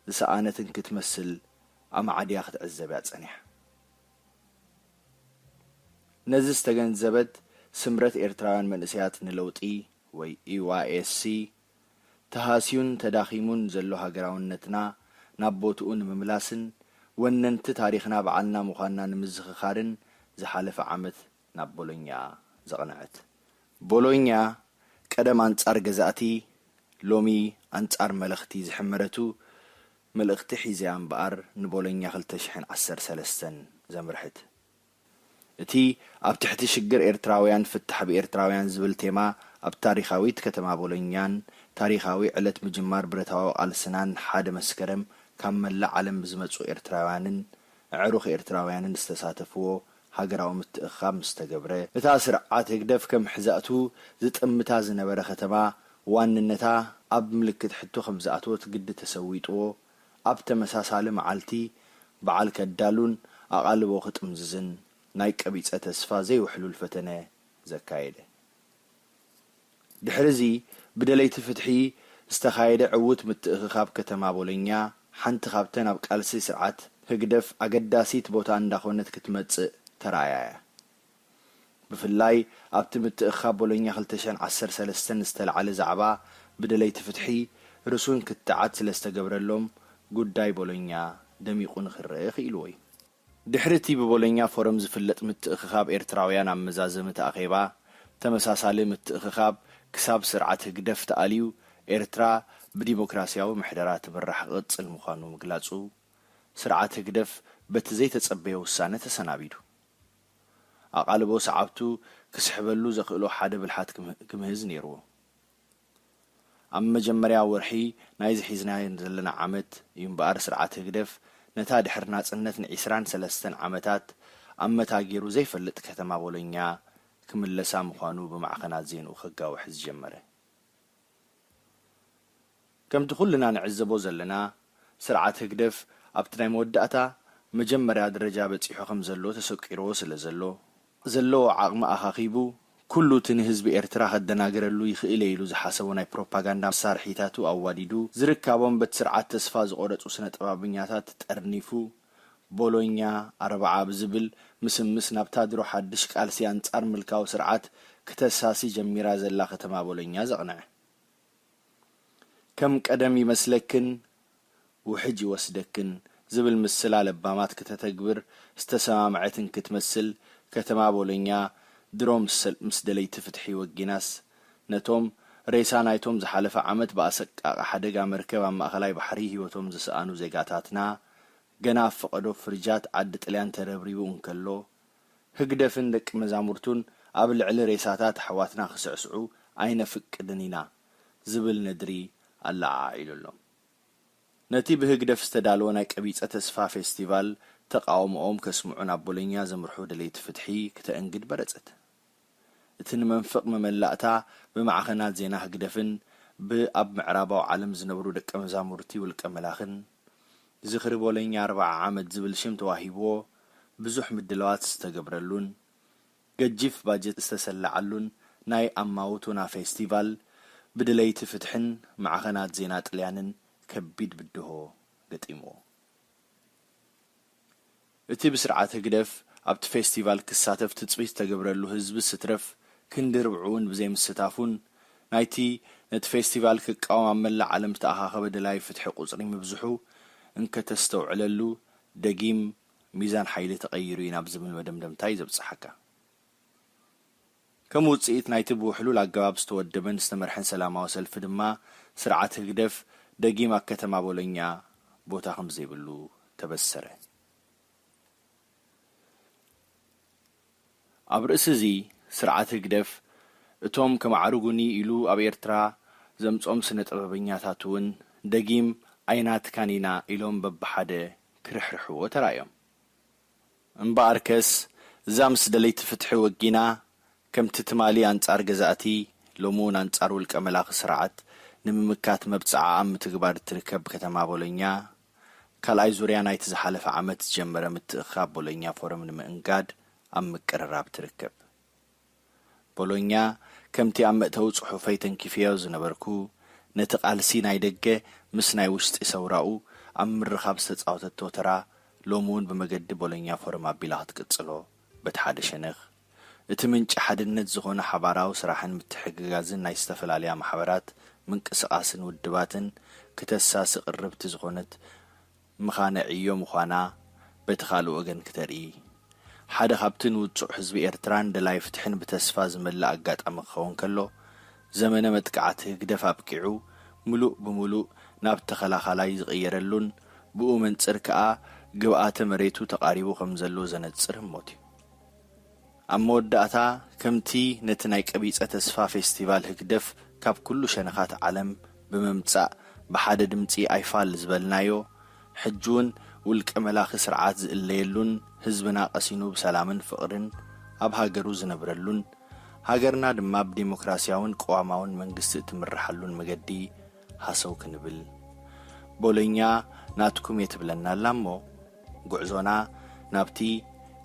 ዝሰኣነት እንክትመስል ኣማዕድያ ክትዕዘብ እያ ጸኒሓ። ነዚ ዝተገንዘበት ስምረት ኤርትራውያን መንእሰያት ንለውጢ ወይ ዩ ዋይ ኤስ ሲ፣ ተሃስዩን ተዳኺሙን ዘሎ ሃገራውነትና ናብ ቦትኡ ንምምላስን ወነንቲ ታሪኽና ባዕልና ምዃንና ንምዝኽኻርን ዝሓለፈ ዓመት ናብ ቦሎኛ ዘቕንዐት። ቦሎኛ ቀደም ኣንጻር ገዛእቲ፣ ሎሚ ኣንጻር መለኽቲ ዝሕመረቱ መልእኽቲ ሒዘያ እምበኣር ንቦሎኛ ክልተ ሽሕን ዓሰርተ ሰለስተን ዘምርሕት። እቲ ኣብ ትሕቲ ሽግር ኤርትራውያን ፍታሕ ብኤርትራውያን ዝብል ቴማ ኣብ ታሪኻዊት ከተማ ቦሎኛን ታሪኻዊ ዕለት ምጅማር ብረታዊ ቃልስናን ሓደ መስከረም ካብ መላእ ዓለም ብዝመጹ ኤርትራውያንን ኣዕሩኽ ኤርትራውያንን ዝተሳተፍዎ ሃገራዊ ምትእኽኻብ ምስ ተገብረ፣ እታ ስርዓት ህግደፍ ከም ሕዛእቱ ዝጥምታ ዝነበረ ከተማ ዋንነታ ኣብ ምልክት ሕቶ ከም ዝኣተወት ግዲ ተሰዊጥዎ፣ ኣብ ተመሳሳሊ መዓልቲ በዓል ከዳሉን ኣቓልቦ ክጥምዝዝን ናይ ቀቢጸ ተስፋ ዘይውሕሉል ፈተነ ዘካየደ። ድሕርዚ ብደለይቲ ፍትሒ ዝተኻየደ ዕዉት ምትእኽኻብ ከተማ ቦሎኛ ሓንቲ ካብተን ኣብ ቃልሲ ስርዓት ህግደፍ ኣገዳሲት ቦታ እንዳኾነት ክትመጽእ ተራእያ እያ። ብፍላይ ኣብቲ ምትእኽኻብ ቦሎኛ ክልተ ሽሕን ዓሰርተ ሰለስተን ዝተላዕለ ዛዕባ ብደለይቲ ፍትሒ ርሱን ክትዓት ስለ ዝተገብረሎም ጉዳይ ቦሎኛ ደሚቑ ንኽረአ ክኢልዎ እዩ። ድሕሪ እቲ ብቦሎኛ ፎረም ዝፍለጥ ምትእኽኻብ ኤርትራውያን ኣብ መዛዘሚ እቲ ኣኼባ፣ ተመሳሳሊ ምትእኽኻብ ክሳብ ስርዓት ህግደፍ ተኣልዩ ኤርትራ ብዲሞክራስያዊ ምሕደራ ትምራሕ ክቕጽል ምዃኑ ምግላጹ፣ ስርዓት ህግደፍ በቲ ዘይተጸበየ ውሳነ ተሰናቢዱ። ኣቓልቦ ሰዓብቱ ክስሕበሉ ዘኽእሎ ሓደ ብልሓት ክም- ክምህዝ ነይርዎ። ኣብ መጀመርያ ወርሒ ናይዚ ሒዝናዮ ዘለና ዓመት እዩ እምበኣር ስርዓት ህግደፍ ነታ ድሕሪ ናጽነት ንዒስራን ሰለስተን ዓመታት ኣብ መታ ገይሩ ዘይፈልጥ ከተማ ቦሎኛ ክምለሳ ምዃኑ ብማዕኸናት ዜንኡ ከጋውሕ ዝጀመረ። ከምቲ ኩልና ንዕዘቦ ዘለና፣ ስርዓት ህግደፍ ኣብቲ ናይ መወዳእታ መጀመርያ ደረጃ በጺሑ ከም ዘሎ ተሰቂርዎ ስለ ዘሎ፣ ዘለዎ ዓቕሚ ኣኻኺቡ፣ ኩሉ እቲ ንህዝቢ ኤርትራ ከደናግረሉ ይኽእል እየ ኢሉ ዝሓሰቦ ናይ ፕሮፓጋንዳ መሳርሒታቱ ኣዋዲዱ፣ ዝርካቦም በቲ ስርዓት ተስፋ ዝቖረጹ ስነ ጥበበኛታት ጠርኒፉ፣ ቦሎኛ ኣርብዓ ብዝብል ምስምስ ናብታ ድሮ ሓድሽ ቃልሲ ኣንጻር ምልካዊ ስርዓት ክተሳሲ ጀሚራ ዘላ ከተማ ቦሎኛ ዘቕንዐ። ከም ቀደም ይመስለክን ውሕጅ ይወስደክን ዝብል ምስላ ለባማት ክተተግብር ዝተሰማምዐት እንክትመስል፣ ከተማ ቦሎኛ ድሮ ምስ ምስ ደለይቲ ፍትሒ ወጊናስ፣ ነቶም ሬሳ ናይቶም ዝሓለፈ ዓመት ብኣሰቃቒ ሓደጋ መርከብ ኣብ ማእከላይ ባሕሪ ህይወቶም ዝሰኣኑ ዜጋታትና፣ ገና ኣብ ፈቐዶ ፍርጃት ዓዲ ጥልያን ተረብሪቡ እንከሎ፣ ህግደፍን ደቂ መዛሙርቱን ኣብ ልዕሊ ሬሳታት ኣሕዋትና ክስዕስዑ ኣይነፍቅድን ኢና ዝብል ነድሪ ኣለዓዒሉሎም። ነቲ ብህግደፍ ዝተዳለወ ናይ ቀቢጸ ተስፋ ፌስቲቫል ተቓውሞኦም ከስምዑ ናብ ቦሎኛ ዘምርሑ ደለይቲ ፍትሒ ክተእንግድ መረጸት። እቲ ንመንፍቕ መመላእታ ብማዕኸናት ዜና ህግደፍን ብኣብ ምዕራባዊ ዓለም ዝነብሩ ደቀ መዛሙርቲ ውልቀ መላኽን ዝኽሪ ቦሎኛ ኣርብዓ ዓመት ዝብል ሽም ተዋሂብዎ ብዙሕ ምድላዋት ዝተገብረሉን ገጂፍ ባጀት ዝተሰለዓሉን ናይ ኣማውቱና ፌስቲቫል ብደለይቲ ፍትሕን ማዕኸናት ዜና ጥልያንን ከቢድ ብድሆ ገጢምዎ። እቲ ብስርዓት ህግደፍ ኣብቲ ፌስቲቫል ክሳተፍ ትጽቢት ዝተገብረሉ ህዝቢ ስትረፍ ክንዲ ርብዑ እውን ብዘይምስታፉን ናይቲ ነቲ ፌስቲቫል ክቃወም ኣብ መላእ ዓለም ዝተኣኻኸበ ደላይ ፍትሒ ቁጽሪ ምብዝሑ እንከተስተውዕለሉ ደጊም ሚዛን ሓይሊ ተቐይሩ እዩ ናብ ዝብል መደምደምታ እዩ ዘብጽሓካ። ከም ውጽኢት ናይቲ ብውሕሉል ኣገባብ ዝተወደበን ዝተመርሐን ሰላማዊ ሰልፊ ድማ ስርዓት ህግደፍ ደጊም ኣብ ከተማ ቦሎኛ ቦታ ከም ዘይብሉ ተበሰረ። ኣብ ርእሲ እዚ ስርዓት ህግደፍ እቶም ከማዕርጉኒ ኢሉ ኣብ ኤርትራ ዘምጾም ስነ ጥበበኛታት እውን ደጊም ኣይናትካን ኢና ኢሎም በብሓደ ክርሕርሕዎ ተራእዮም። እምበኣርከስ እዛ ምስ ደለይቲ ፍትሒ ወጊና ከምቲ ትማሊ ኣንጻር ገዛእቲ ሎሚ እውን ኣንጻር ውልቀ መላኺ ስርዓት ንምምካት መብጽዓ ኣብ ምትግባር እትርከብ ከተማ ቦሎኛ ካልኣይ ዙርያ ናይቲ ዝሓለፈ ዓመት ዝጀመረ ምትእኽኻብ ቦሎኛ ፎረም ንምእንጋድ ኣብ ምቅርራብ ትርከብ። ቦሎኛ ከምቲ ኣብ መእተዊ ጽሑፈይ ተንኪፈዮ ዝነበርኩ ነቲ ቃልሲ ናይ ደገ ምስ ናይ ውሽጢ ሰውራኡ ኣብ ምርኻብ ዝተጻወተቶ ተራ ሎሚ እውን ብመገዲ ቦሎኛ ፎረም ኣቢላ ክትቅጽሎ በቲ ሓደ ሸነኽ እቲ ምንጪ ሓድነት ዝኾነ ሓባራዊ ስራሕን ምትሕግጋዝን ናይ ዝተፈላለያ ማሕበራት ምንቅስቓስን ውድባትን ክተሳሲ ቅርብቲ ዝኾነት ምኻነ ዕዮ ምዃና በቲ ካልእ ወገን ክተርኢ ሓደ ካብቲ ንውጹዕ ህዝቢ ኤርትራን ደላይ ፍትሕን ብተስፋ ዝመልእ ኣጋጣሚ ክኸውን ከሎ ዘመነ መጥቃዕቲ ህግደፍ ኣብቂዑ ምሉእ ብምሉእ ናብ ተኸላኻላይ ዝቕየረሉን ብኡ መንጽር ከኣ ግብኣተ መሬቱ ተቓሪቡ ከም ዘሎ ዘነጽር ህሞት እዩ። ኣብ መወዳእታ፣ ከምቲ ነቲ ናይ ቀቢጸ ተስፋ ፌስቲቫል ህግደፍ ካብ ኩሉ ሸነኻት ዓለም ብምምጻእ ብሓደ ድምጺ ኣይፋል ዝበልናዮ፣ ሕጂ እውን ውልቀ መላኺ ስርዓት ዝእለየሉን ህዝብና ቀሲኑ ብሰላምን ፍቕርን ኣብ ሃገሩ ዝነብረሉን፣ ሃገርና ድማ ብዴሞክራሲያውን ቅዋማውን መንግስቲ እትምርሓሉን መገዲ ሃሰው ክንብል። ቦሎኛ ናትኩም እየ ትብለና ኣላ እሞ፣ ጉዕዞና ናብቲ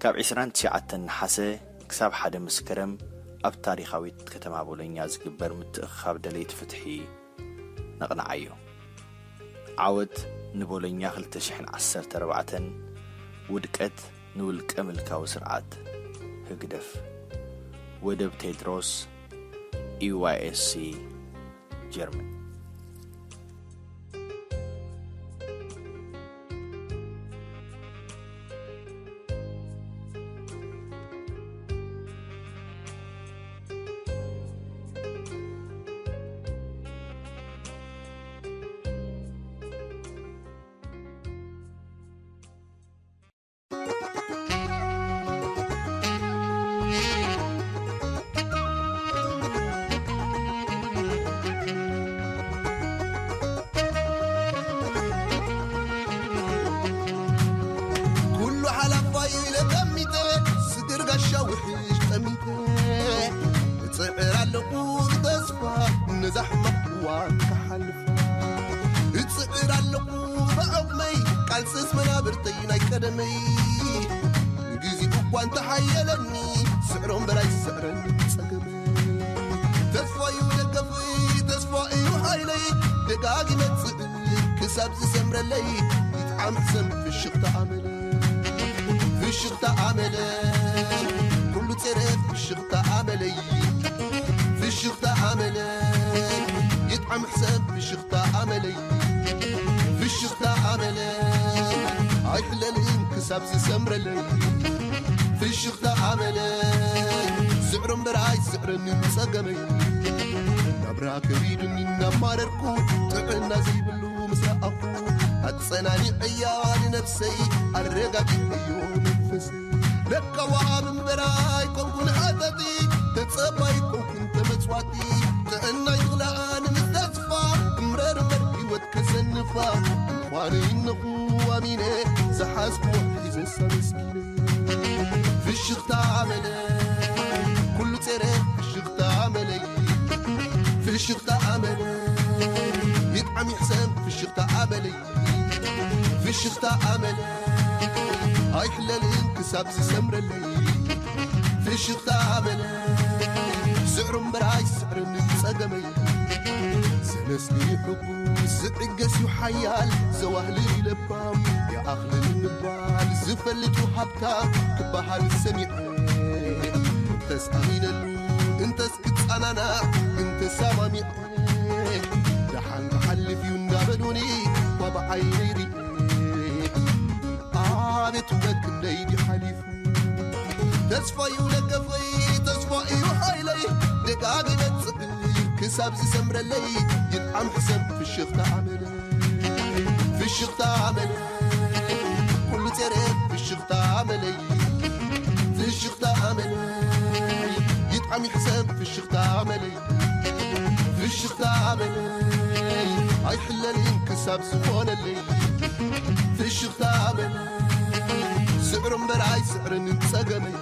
ካብ ዕስራን ትሽዓተን ነሓሰ ክሳብ ሓደ መስከረም ኣብ ታሪኻዊት ከተማ ቦሎኛ ዝግበር ምትእኽኻብ ደለይቲ ፍትሒ ነቕንዓዮ። ዓወት ንቦሎኛ ክልተ ሽሕን ዓሰርተ ኣርባዕተን፣ ውድቀት ንውልቀ ምልካዊ ስርዓት ህግደፍ። ወደብ ቴድሮስ፣ ዩ ዋይ ኤስ ሲ፣ ጀርመን። ኩሉ ሓላፋይ ኢለ ጠሚተ፣ ስግር ጋሻ ውሕሽ ጠሚተ። እጽዕር ኣለኹ ብተስፋ ነዛ ሕማቕ እዋን ክሓልፋ። እጽዕር ኣለኹ ብዓቕመይ፣ ቃልስስ መናብርተይ ናይ ቀደመይ። ንግዜኡ እኳ እንተሓየለኒ፣ ስዕሮ እምበር ኣይስዕረኒ ጸገመይ። ተስፋዩ ደገፈይ፣ ተስፋ እዩ ሓይለይ፣ ደጋጊመ እጽዕር ክሳብ ዝሰምረለይ፣ ይጥዓም ሕሰም ፍሽኽታ ኣመለይ። ፍሽኽታ ኣመለይ፣ ኩሉ ጸረ ፍሽኽታ ኣመለይ። ፍሽኽታ ኣመለይ፣ ይጥዓም ሕሰም ፍሽኽታ ኣመለይ። ፍሽኽታ ኣመለይ፣ ኣይሕለልን ክሳብ ዝሰምረለይ። ፍሽኽታ ኣመለይ፣ ስዕሮ እምበር ኣይስዕረንን ጸገመይ። ናብራ ከቢዱኒ እናማረርኩ፣ ጥዕና ዘይብሉ ምስ ረኣኹ፣ ኣጸናኒዐያ ንነብሰይ፣ ኣረጋጊዐዮ መንፈሰይ። ለካ ወሃብ እምበር ኣይኮንኩን ሃተቲ፣ ተጸባይ ኣይኮንኩን ተመጽዋቲ። ጥዕናይ ዝኽልኣ ንምስተስፋ፣ እምረር እምበር ህይወት ከሰንፋ። ምዃነይ እነኹ ኣሚነ፣ ዝሓዝኩዎ ሒዘ ኣመስጊነ። ፍሽኽታ ኣመለይ፣ ኩሉ ጸረ ፍሽኽታ ኣመለይ። ፍሽኽታ ኣመለይ፣ ይጥዓም ይሕሰም ፍሽኽታ ኣመለይ። ፍሽኽታ ኣመለይ ኣይሕለልን ክሳብ ዝሰምረለይ። ፍሽኽታ ኣመለይ ስዕሩ እምበር ኣይስዕርን ጸገመይ። ዘመስግን እዩ ሕጉስ ዝዕገስ እዩ ሓያል ዘዋህልል እዩ ለባም። ይኣኽልን ምባል ዝፈልጥ እዩ ሃብታም ክበሃል ሰሚዐ። እንተስ ኣሚነሉ እንተስ ክጸናናዕ እንተስ ኣማሚዐ። ደሓን ክሓልፍ እዩ እንዳበሉኒ እኳ ብዓይነይ ሪኤ። ኣቤት ውበት ክንደይ ድዩ ሓሊፉ። ተስፋዩ ደገፈይ ተስፋ እዩ ሓይለይ። ደጋጊመ ጽዕር ክሳብ ዝሰምረለይ። ይጥዓም ሕሰም ፍሽኽታ ኣመለይ ፍሽኽታ ኣመለይ። ኩሉ ጸረ ፍሽኽታ ኣመለይ ፍሽኽታ ኣመለይ። ይጥዓም ይሕሰም ፍሽኽታ ኣመለይ ፍሽኽታ ኣመለይ። ኣይሕለልን ክሳብ ዝኾነለይ ፍሽኽታ ኣመለይ። ስዕሩ እምበር ኣይስዕርን ጸገመይ።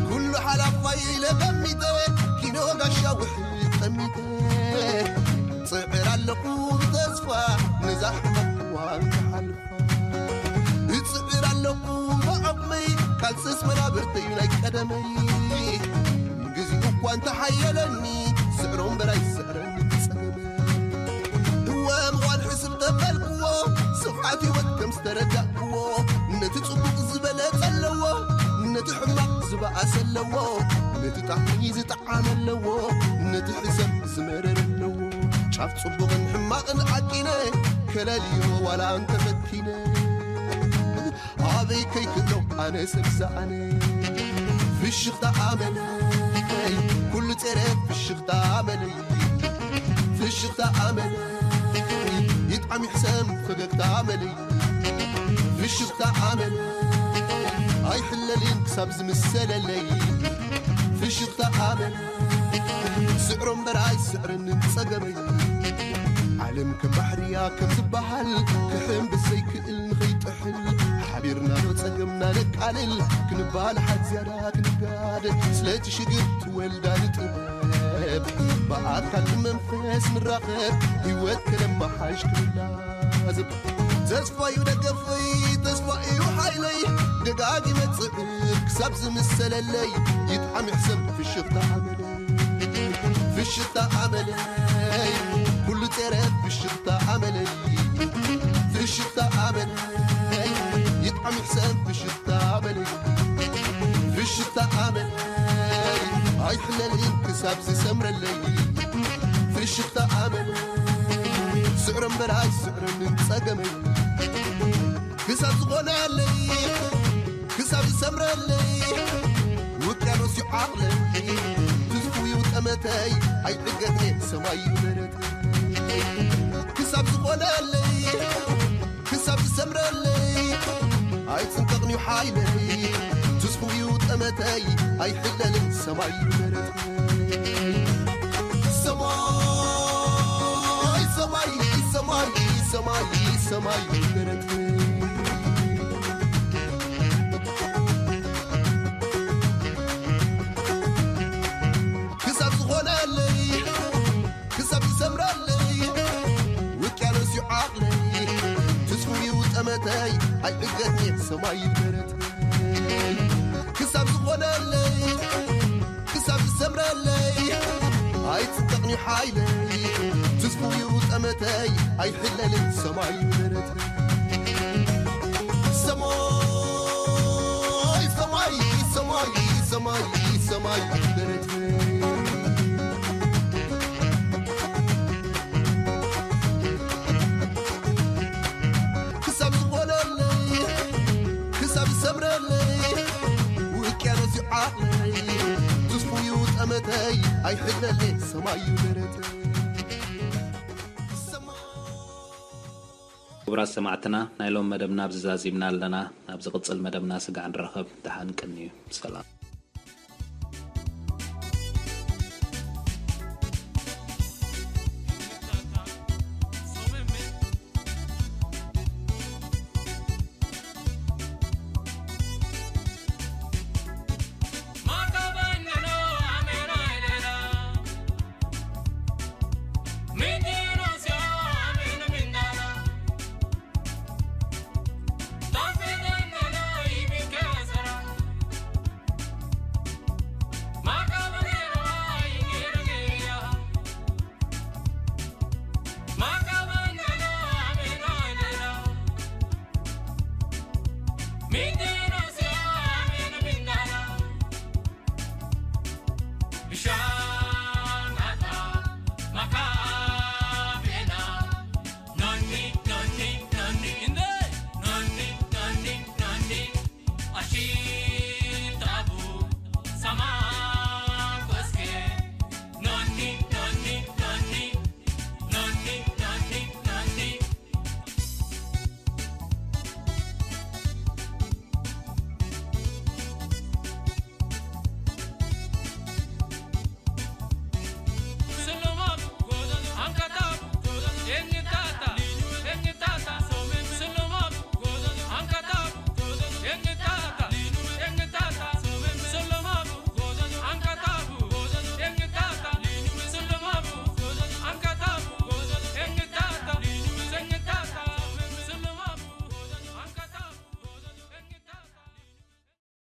ኩሉ ሓላፋይ ኢለ ገሚተ ኪኖ ጋሻ ውሕድ ጠሚተ። ጽዕር ኣለኹ ብተስፋ ነዛ ሕማቕ እዋን ክሓልፋ። እጽዕር ኣለኹ ብዓቕመይ ካልስስ መናብርተይ ናይ ቀደመይ። ግዜኡ እኳ እንተሓየለኒ ስዕሮ እምበር ኣይስዕረኒ ጸገመይ። እወ ምዃን ሕስብ ተበልክዎ ስፍሓት ህይወት ከም ዝተረዳእክዎ። ነቲ ጽቡቕ ዝበለጸ ኣለዎ ነቲ ሕማቕ ዝበኣሰ ኣለዎ። ነቲ ጣዕሚ ዝጠዓመ ኣለዎ ነቲ ሕሰም ዝመረረ ኣለዎ። ጫፍ ጽቡቕን ሕማቕን ዓቂነ ከለልዮ ዋላ እንተፈቲነ። ኣበይ ከይክእሎ ኣነ ሰብ ዝኣነ። ፍሽኽታ ኣመለይ ኩሉ ጸረ ፍሽኽታ ኣመለይ ፍሽኽታ ኣመለይ ይጥዓም ይሕሰም ፈገግታ ኣመለይ ፍሽኽታ ኣመለይ ኣይሕለልን ክሳብ ዝምሰለለይ ፍሽኽታ ኣመለይ ስዕሮ እምበር ኣይስዕርን ጸገመይ ዓለም ከም ባሕርያ ከም ዝበሃል ክሕም ብዘይክእል ንኸይጥሕል ሓቢርና ዶ ጸገምና ነቃልል ክንባል ሓድ ዝያዳ ክንጋደል ስለቲ ሽግር ትወልዳ ንጥበብ ብኣካል ብመንፈስ ንራኸብ ህይወት ከነመሓሽ ክንላዘብ ተስፋ እዩ ደገፈይ ተስፋ እዩ ሓይለይ ደጋጊመ ጽዕር ክሳብ ዝምሰለለይ ይጥዓም ይሕሰም ፍሽኽታ ኣመለይ ፍሽኽታ ኣመለይ ኩሉ ጸረ ፍሽኽታ ኣመለይ ፍሽኽታ ኣመለይ ይጥዓም ይሕሰም ፍሽኽታ ኣመለይ ፍሽኽታ ኣመለይ ኣይሕለልን ክሳብ ዝሰምረለይ ፍሽኽታ ኣመለይ ስዕሮ እምበር ኣይስዕረንን ጸገመይ ክሳብ ዝኾነለይ ክሳብ ዝሰምረለይ ውቅያኖስ እዩ ዓቕለይ ትዝፉ እዩ ጠመተይ ኣይዕገትኔ ሰማይ እዩ ደረተይ ክሳብ ዝኾነለይ ክሳብ ዝሰምረለይ ኣይጽንቀቕን እዩ ሓይለይ ትዝፉ እዩ ጠመተይ ኣይሕለልን ሰማይ እዩ ደረተይ ሰማይ ሰማይ ሰማይ ሰማይ ሰማይ ይበረትኒ ክሳብ ዝኾነለይ ክሳብ ዝሰምረለይ ውቅያኖስ እዩ ዓቕለይ ትስፉ እዩ ጠመተይ ኣይዕገትኒ ሰማይ ይበረትኒ ክሳብ ዝኾነለይ ክሳብ ዝሰምረለይ ኣይጽንቀቕን እዩ ሓይለይ ትስፉ እዩ ጠመተይ ኣይሕለልን ሰማይ ይበረትኒ ሰማይ ሰማይ ሰማይ ሰማይ ሰማይ ይበረትኒ ክሳብ ዝኾነለይ ክሳብ ዝሰምረለይ ውቅያኖስ እዩ ዓቕለይ ትስፉ እዩ ጠመተይ ኣይሕለለይ ሰማይ እዩ ደረተይ ክቡራት ሰማዕትና ናይ ሎም መደብና ኣብዚ ዛዚምና ኣለና። ናብ ዝቕጽል መደብና ስጋዕ ንራኸብ። ደሓን ቅንዩ። ሰላም።